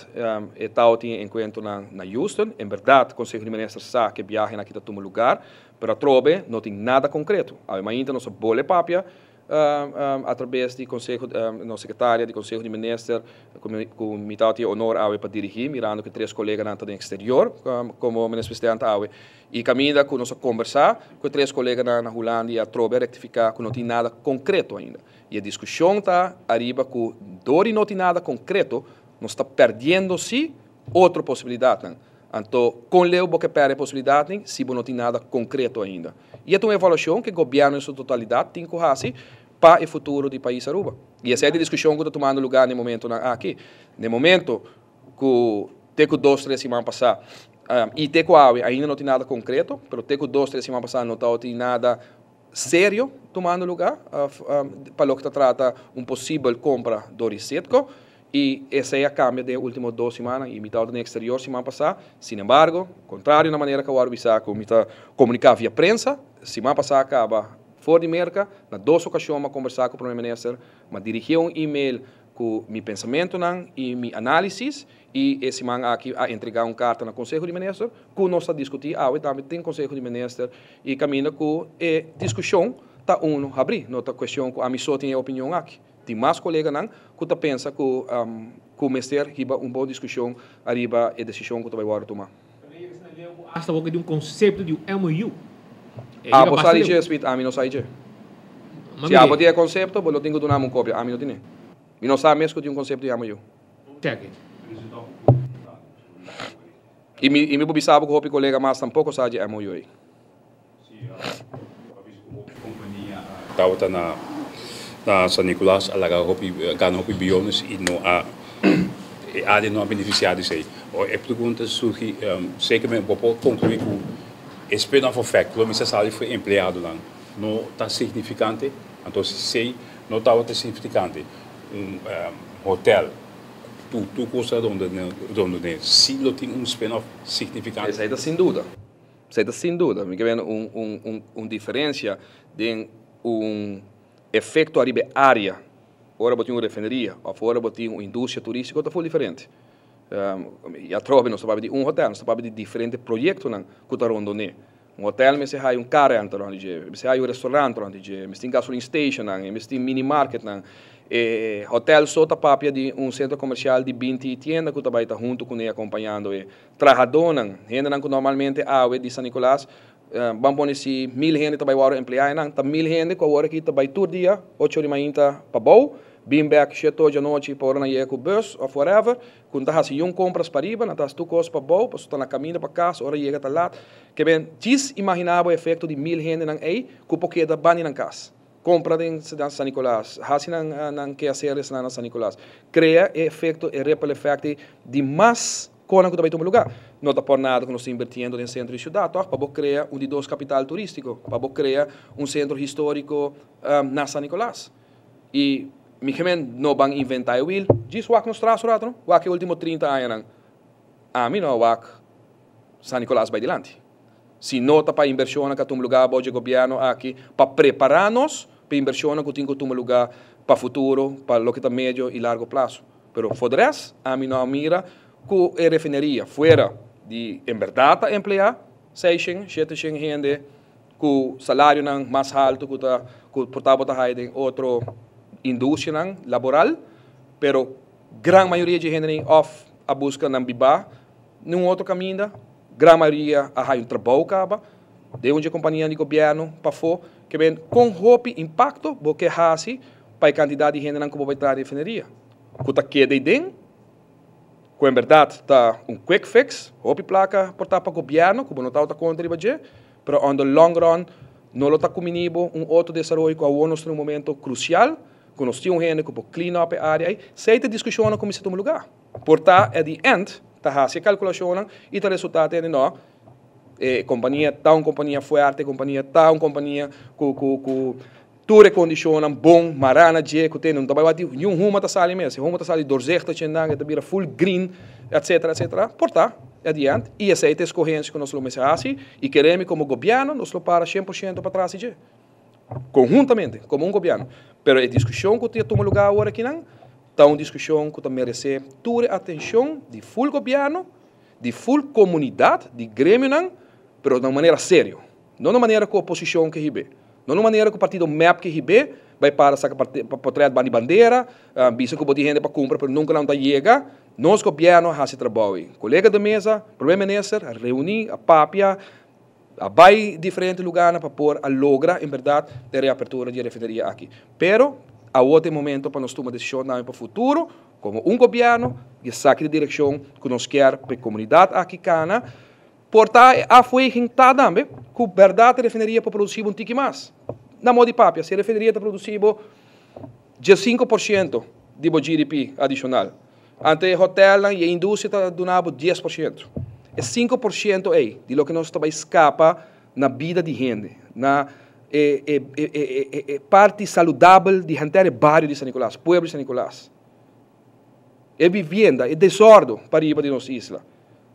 e tabatin encuentronan na Houston, en berdad Conseho di Minister sa cu e biahenan aki ta tuma lugar, pero atrobe no tin nada concreto. Awe mainta nos a bole papia atrabes di Conseho, nos Secretaria di Conseho di Minister, cu mi tabatin e honor awe pa dirigi, mirando cu e tres coleganan ta den exterior como Minister Presidente awe. Y caminda cu nos a combersa cu e tres coleganan na Hulanda y atrobe a rectifica cu no tin nada concreto ainda. Y e discusion ta ariba cu door di no tin nada concreto, nos ta perdiendo si otro posibilidadnan. Anto, con leu bo ke perde e posibilidadnan si bo no tin nada concreto ainda? Y e ta un evaluacion cu e gobierno en su totalidad tin cu haci pa e futuro di pais Aruba. Y esey ta e discusion cu ta tumando lugar na e momentonan aki. Na e momento cu te cu dos, tres siman pasa, y te cu awe ainda no tin nada concreto, pero te cu dos, tres siman pasa no tabatin nada serio tumando lugar pa loke ta trata un posibel compra door di Citgo y esey a cambia den e ultimo dos simannan y mi tabata den exterior siman pasa. Sin embargo, contrario na manera cu awor bisa cu mi ta comunica via prensa, siman pasa a caba for di Merca, na dos ocasion mi a conversa cu Prome Minister, mi a dirigie un email cu mi pensamentonan y mi analisis y e siman aki a entrega un carta na Conseho di Minister cu nos ta discuti awe tambe den Conseho di Minister y caminda cu e discusion ta uno habri, no ta cuestion cu ami so tin e opinion aki. Tin mas coleganan cu ta pensa cu cu mester hiba un bon discusion ariba e decision cu ta bay wordo tuma. Hasta bo di un concepto di un MOU. Abo sa di dje, Smith, ami no sa di dje. Si abo tin e concepto, bo lo tin cu dunami un copia, ami no tine. Mi no sa mes cu tin un concepto di MOU. Check it. Y mi, y mi por bisa bo cu hopi colega mas tampoco sa dje MOU ey. Tabata na na San Nicolas a laga hopi gana hopi biyones y no a e área no a beneficia di esey. Ora e pregunta surgi zeker men bo por conclui cu e spin off effect lo mester sali for e empleadonan no ta significante, anto si esey no tabata significante un hotel cu tur cos ta rondone si lo tin un spin off significante. Esey ta sin duda. Esei ta sin duda. Mi ke bende un un un un diferencia den un efecto ariba e area ora bo tin un refineria of ora bo tin un industria turistico ta full diferente. Y atrobe nos ta papia di un hotel, nos ta papia di diferente proyectonan cu ta rondone. Un hotel mester haya un car rental rond di dje, mester haya un restaurant rond di dje, mester tin gasoline stationnan, mester tin mini marketnan. E hotel so ta papia di un centro comercial di binti tienda cu ta bay ta hunto cune acompañando e Trahadónan, hendenan ku normalmente awe di San Nicolas, ban pone si mil hende ta bai wòrdu empleá einan, ta mil hende ku awor aki ta bai tur dia ocho di mainta pa bou, bin bèk shete ocho anochi pa ora nan yega ku bus òf whatever, ku nan ta hasi yun kompras pariba, nan ta hasi tur kos pa bou, pasobra ta na kaminda pa kas, ora yega ta lat. Ke ben, djis imaginá bo e efekto di mil hendenan ei ku por keda bani nan kas, kompra den San Nicolas, hasi nan nan keaseresnan na San Nicolas, krea e efekto, e ripple effect ei di mas Konan ku ta bai tuma lugá. No ta por nada ku nos ta invirtiendo den sentro di siudat, tòg? Pa bo krea un di dos kapital turístiko, pa bo krea un sentro históriko na San Nicolas. I mi gemen no ban inventá e wiel. Djis wak nos tras un rato, no? Wak e último 30 añanan. Ami no a wak San Nicolas bai dilanti. Si no ta pa invershonnan ku a tuma lugá abou dje gobièrnu aki pa prepará nos pa invershonnan ku tin ku tuma lugá pa futuro, pa loke ta medio i largo plaso. Pero for de rest, ami no a mira cu e refineria fuera di en berdad ta emplea seishen, sheteshen hende cu salarionan mas halto cu ta cu por tabata haya den otro industrianan laboral, pero gran mayoria dje hendenan of a busca nan biba nun otro caminda, gran mayoria a haya un trabou caba den un dje companianan di gobierno pafo, ke ben con hopi impacto bo ke haci pa e cantidad di hendenan cu bo bay traha den refineria. Ku ta keda ei den, ku en bèrdat ta un quick fix, hopi plaka por ta pa gobièrnu, ku bo no tabata konta riba dje, pero on the long run no lo ta kumini bo un otro desaroyo ku awor nos ta na un momento krusial, ku nos tin un hende ku por clean up e área ei. Esei ta e diskushonnan ku mester tuma lugá. Por ta at the end ta hasi e kalkulashonnan i ta resultá tende no, e kompania ta un kompania fuerte, e kompania ta un kompania ku ku ku Tur e kondishonnan bon mará na dje ku tene, no ta bai wak di niun huma ta sali mes, e huma ta sali doorzichtig chendan, e ta bira full green, etcetera, etcetera. Por ta, at the end, i esei ta e skohensia ku nos lo mester hasi, i keremi komo gobièrnu nos lo para shen por shento patras di dje, konhuntamente, komo un gobièrnu. Pero e diskushon ku ta tuma lugá awor akinan, Ta un diskushon ku ta meresé tur e atenshon di full gobièrnu, di full komunidat, di gremionan, pero na un manera serio. No na un manera ku oposishon ke hib'é. No na un manera ku partido mep ke hib'é, bai para saka portrèt banda di bandera, bisa ku bo tin hende pa kumpra pero nunka nan ta yega. Nos gobièrnu a hasi trabou ei. Kolega de mesa, Prome Minister a reuní, a papia, a bai diferente lugarnan pa por a logra en berdad e reapertura di e refineria aki. Pero awor ta e momento pa nos tuma decision tambe pa futuro, como un gobierno, di esaki ta e direccion cu nos kier pa e comunidad aki cana. Por ta e afweging ta tambe cu berdad e refineria por produci bo un tiki mas. Na modo di papia, si e refineria ta produci bo 15% di bo GDP adicional, Ante e hotelnan y e industria ta duna bo 10%. E 5% ey di loke nos ta bay scapa na bida di hende, na e e e e parti saludabel di henter e bario di San Nicolas, pueblo di San Nicolas. E vivienda, e desordo pariba di nos isla.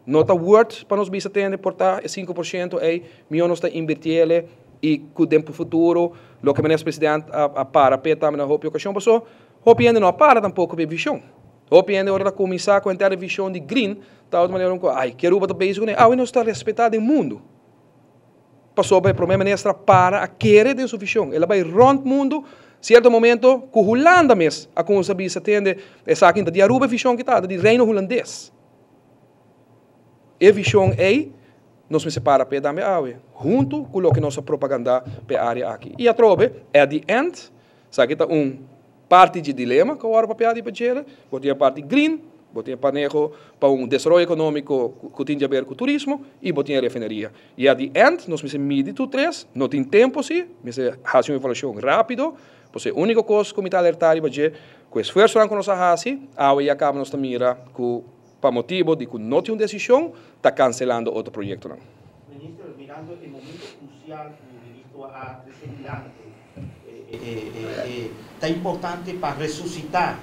No ta worth pa nos bisa tende por ta e 5% ey, mihor nos ta invirtiele y cu den futuro loke Minister President a a para p'e tambe na hopi ocasion paso Hopi hende no a para tampoco pa e vision. Hopi hende ora ta cuminsa cu henter e vision di green, ta otro manera cu ay, ki Aruba ta bezig cune? Awe nos ta respeta den mundo. Pasobra e prome minister a para, a kere den su vision. El a bay rond mundo, cierto momento cu Hulanda mes a cuminsa bisa tende esaki ta di Aruba e vision ki ta, ta di Reino Hulandes. E vision ey nos mester para p'e tambe awe, hunto cu loke nos a propaganda p'e area aki. Y atrobe, at the end, Esaki ta un parti dje dilema ku awor papia di Pachele. Bo tin e parti green, bo tin e paneho pa un desaroyo ekonómiko ku tin di aber ku turismo i bo tin e refineria. I at the end nos mester midi tur tres, no tin tempu si, mester hasi un evaluashon rápido. Pasobra e úniko kos ku mi ta alertá riba dje, ku esfuersonan ku nos a hasi, awe ya kaba nos ta mira ku pa motibu di ku no tin un desishon, ta kanselando otro proyektonan. Minister, mirando e momento krusial ku Ministro a trese dilanti, Ta importante pa resusitá,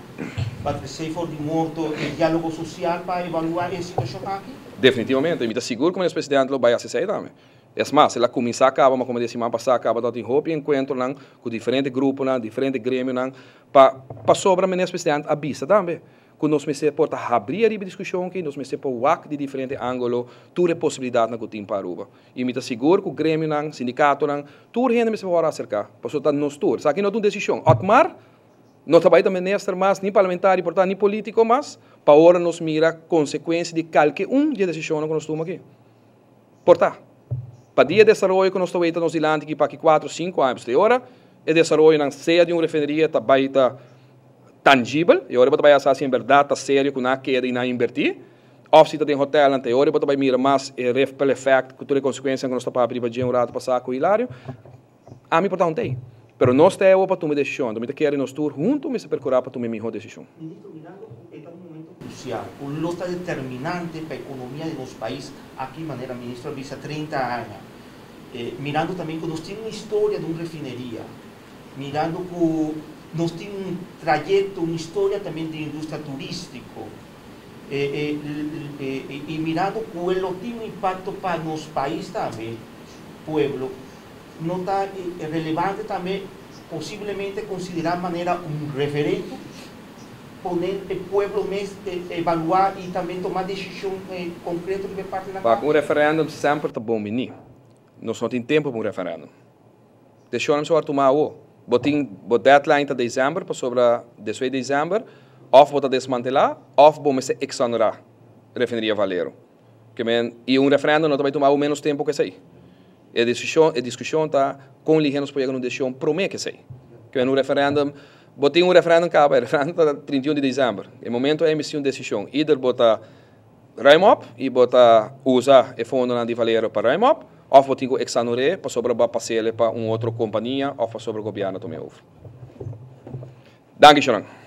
pa trese for di morto e diálogo sosial pa evaluá e situashon aki? Definitivamente. Mi ta sigur ku Minister Presidente lo bai hasi esei tambe. Es mas, el a kuminsá kaba, ma komo di e siman pasá kaba tabatin hopi enkuentronan ku diferente gruponan, diferente gremionan, pa pasobra Minister Presidente a bisa tambe ku nos mester por ta habrí ariba e diskushon aki, nos mester por wak di diferente ángulo tur e posibilidatnan ku tin pa Aruba. I mi ta sigur ku gremionan, sindikatonan, tur hende mester por wòrdu aserká, pasobra ta nos tur. Esaki no ta un desishon. Otmar no ta bai ta minister mas, ni parlamentario por ta, ni polítiko mas, pa ora nos mira konsekuensia di kalke un di e desishonnan ku nos tuma aki. Por ta. Pa di e desaroyo ku nos ta weta nos dilanti aki pa aki kuatro, sinku aña, pasobra e ora e desaroyonan sea di un refineria ta bai ta tangibel, e ora bo ta bai a sa si en bèrdat ta serio ku nan a keda i nan a inbertí, òf si ta den hotèlnan ta e ora bo ta bai mira mas e ripple effect ku tur e konsekuensianan ku nos ta papia riba dje un ratu pasá ku Hilario. Ami por ta un tei. Pero nos ta ewo pa tuma e desishon, anto mi ta kere nos tur huntu mester perkurá pa tuma e mihó desishon. Ministro, mirando ku e ta un momento krusial ku lo ta determinante pa ekonomia di nos pais aki manera ministro a bisa 30 aña, mirando tambe ku nos tin un historia di un refineria, mirando ku nos tin un trayekto, un historia tambe di industria turístiko, i mirando ku e lo tin un impakto pa nos pais tambe, pueblo. No ta relevante tambe posiblemente considera manera un referendo, pone e pueblo mes evalua y tambe toma decision concreto riba e partinan aki? Un referendum semper ta bon bini. Nos no tin tempo pa un referendum. Decisionnan mester wòrdu tuma awo. Bo tin bo deadline ta december pasobra despues di december of bo ta desmantela of bo mester exonera refineria Valero. Ke men y un referendum no ta bai tuma awo menos tempo ku esei. E desishon, e diskushon ta kon lihé nos por yega na un desishon promé ku esei. Ke un referèndum, bo tin un referèndum kaba, e referèndum ta 31 di desèmber. E momento ei mester un desishon. Either bo ta ruim op i bo ta usa e fondonan di Valero pa ruim op, òf bo tin ku eksanor'é pasobra bo a pas'el pa un otro kompania òf pasobra gobièrnu a tuma e over. Danki, Sharon.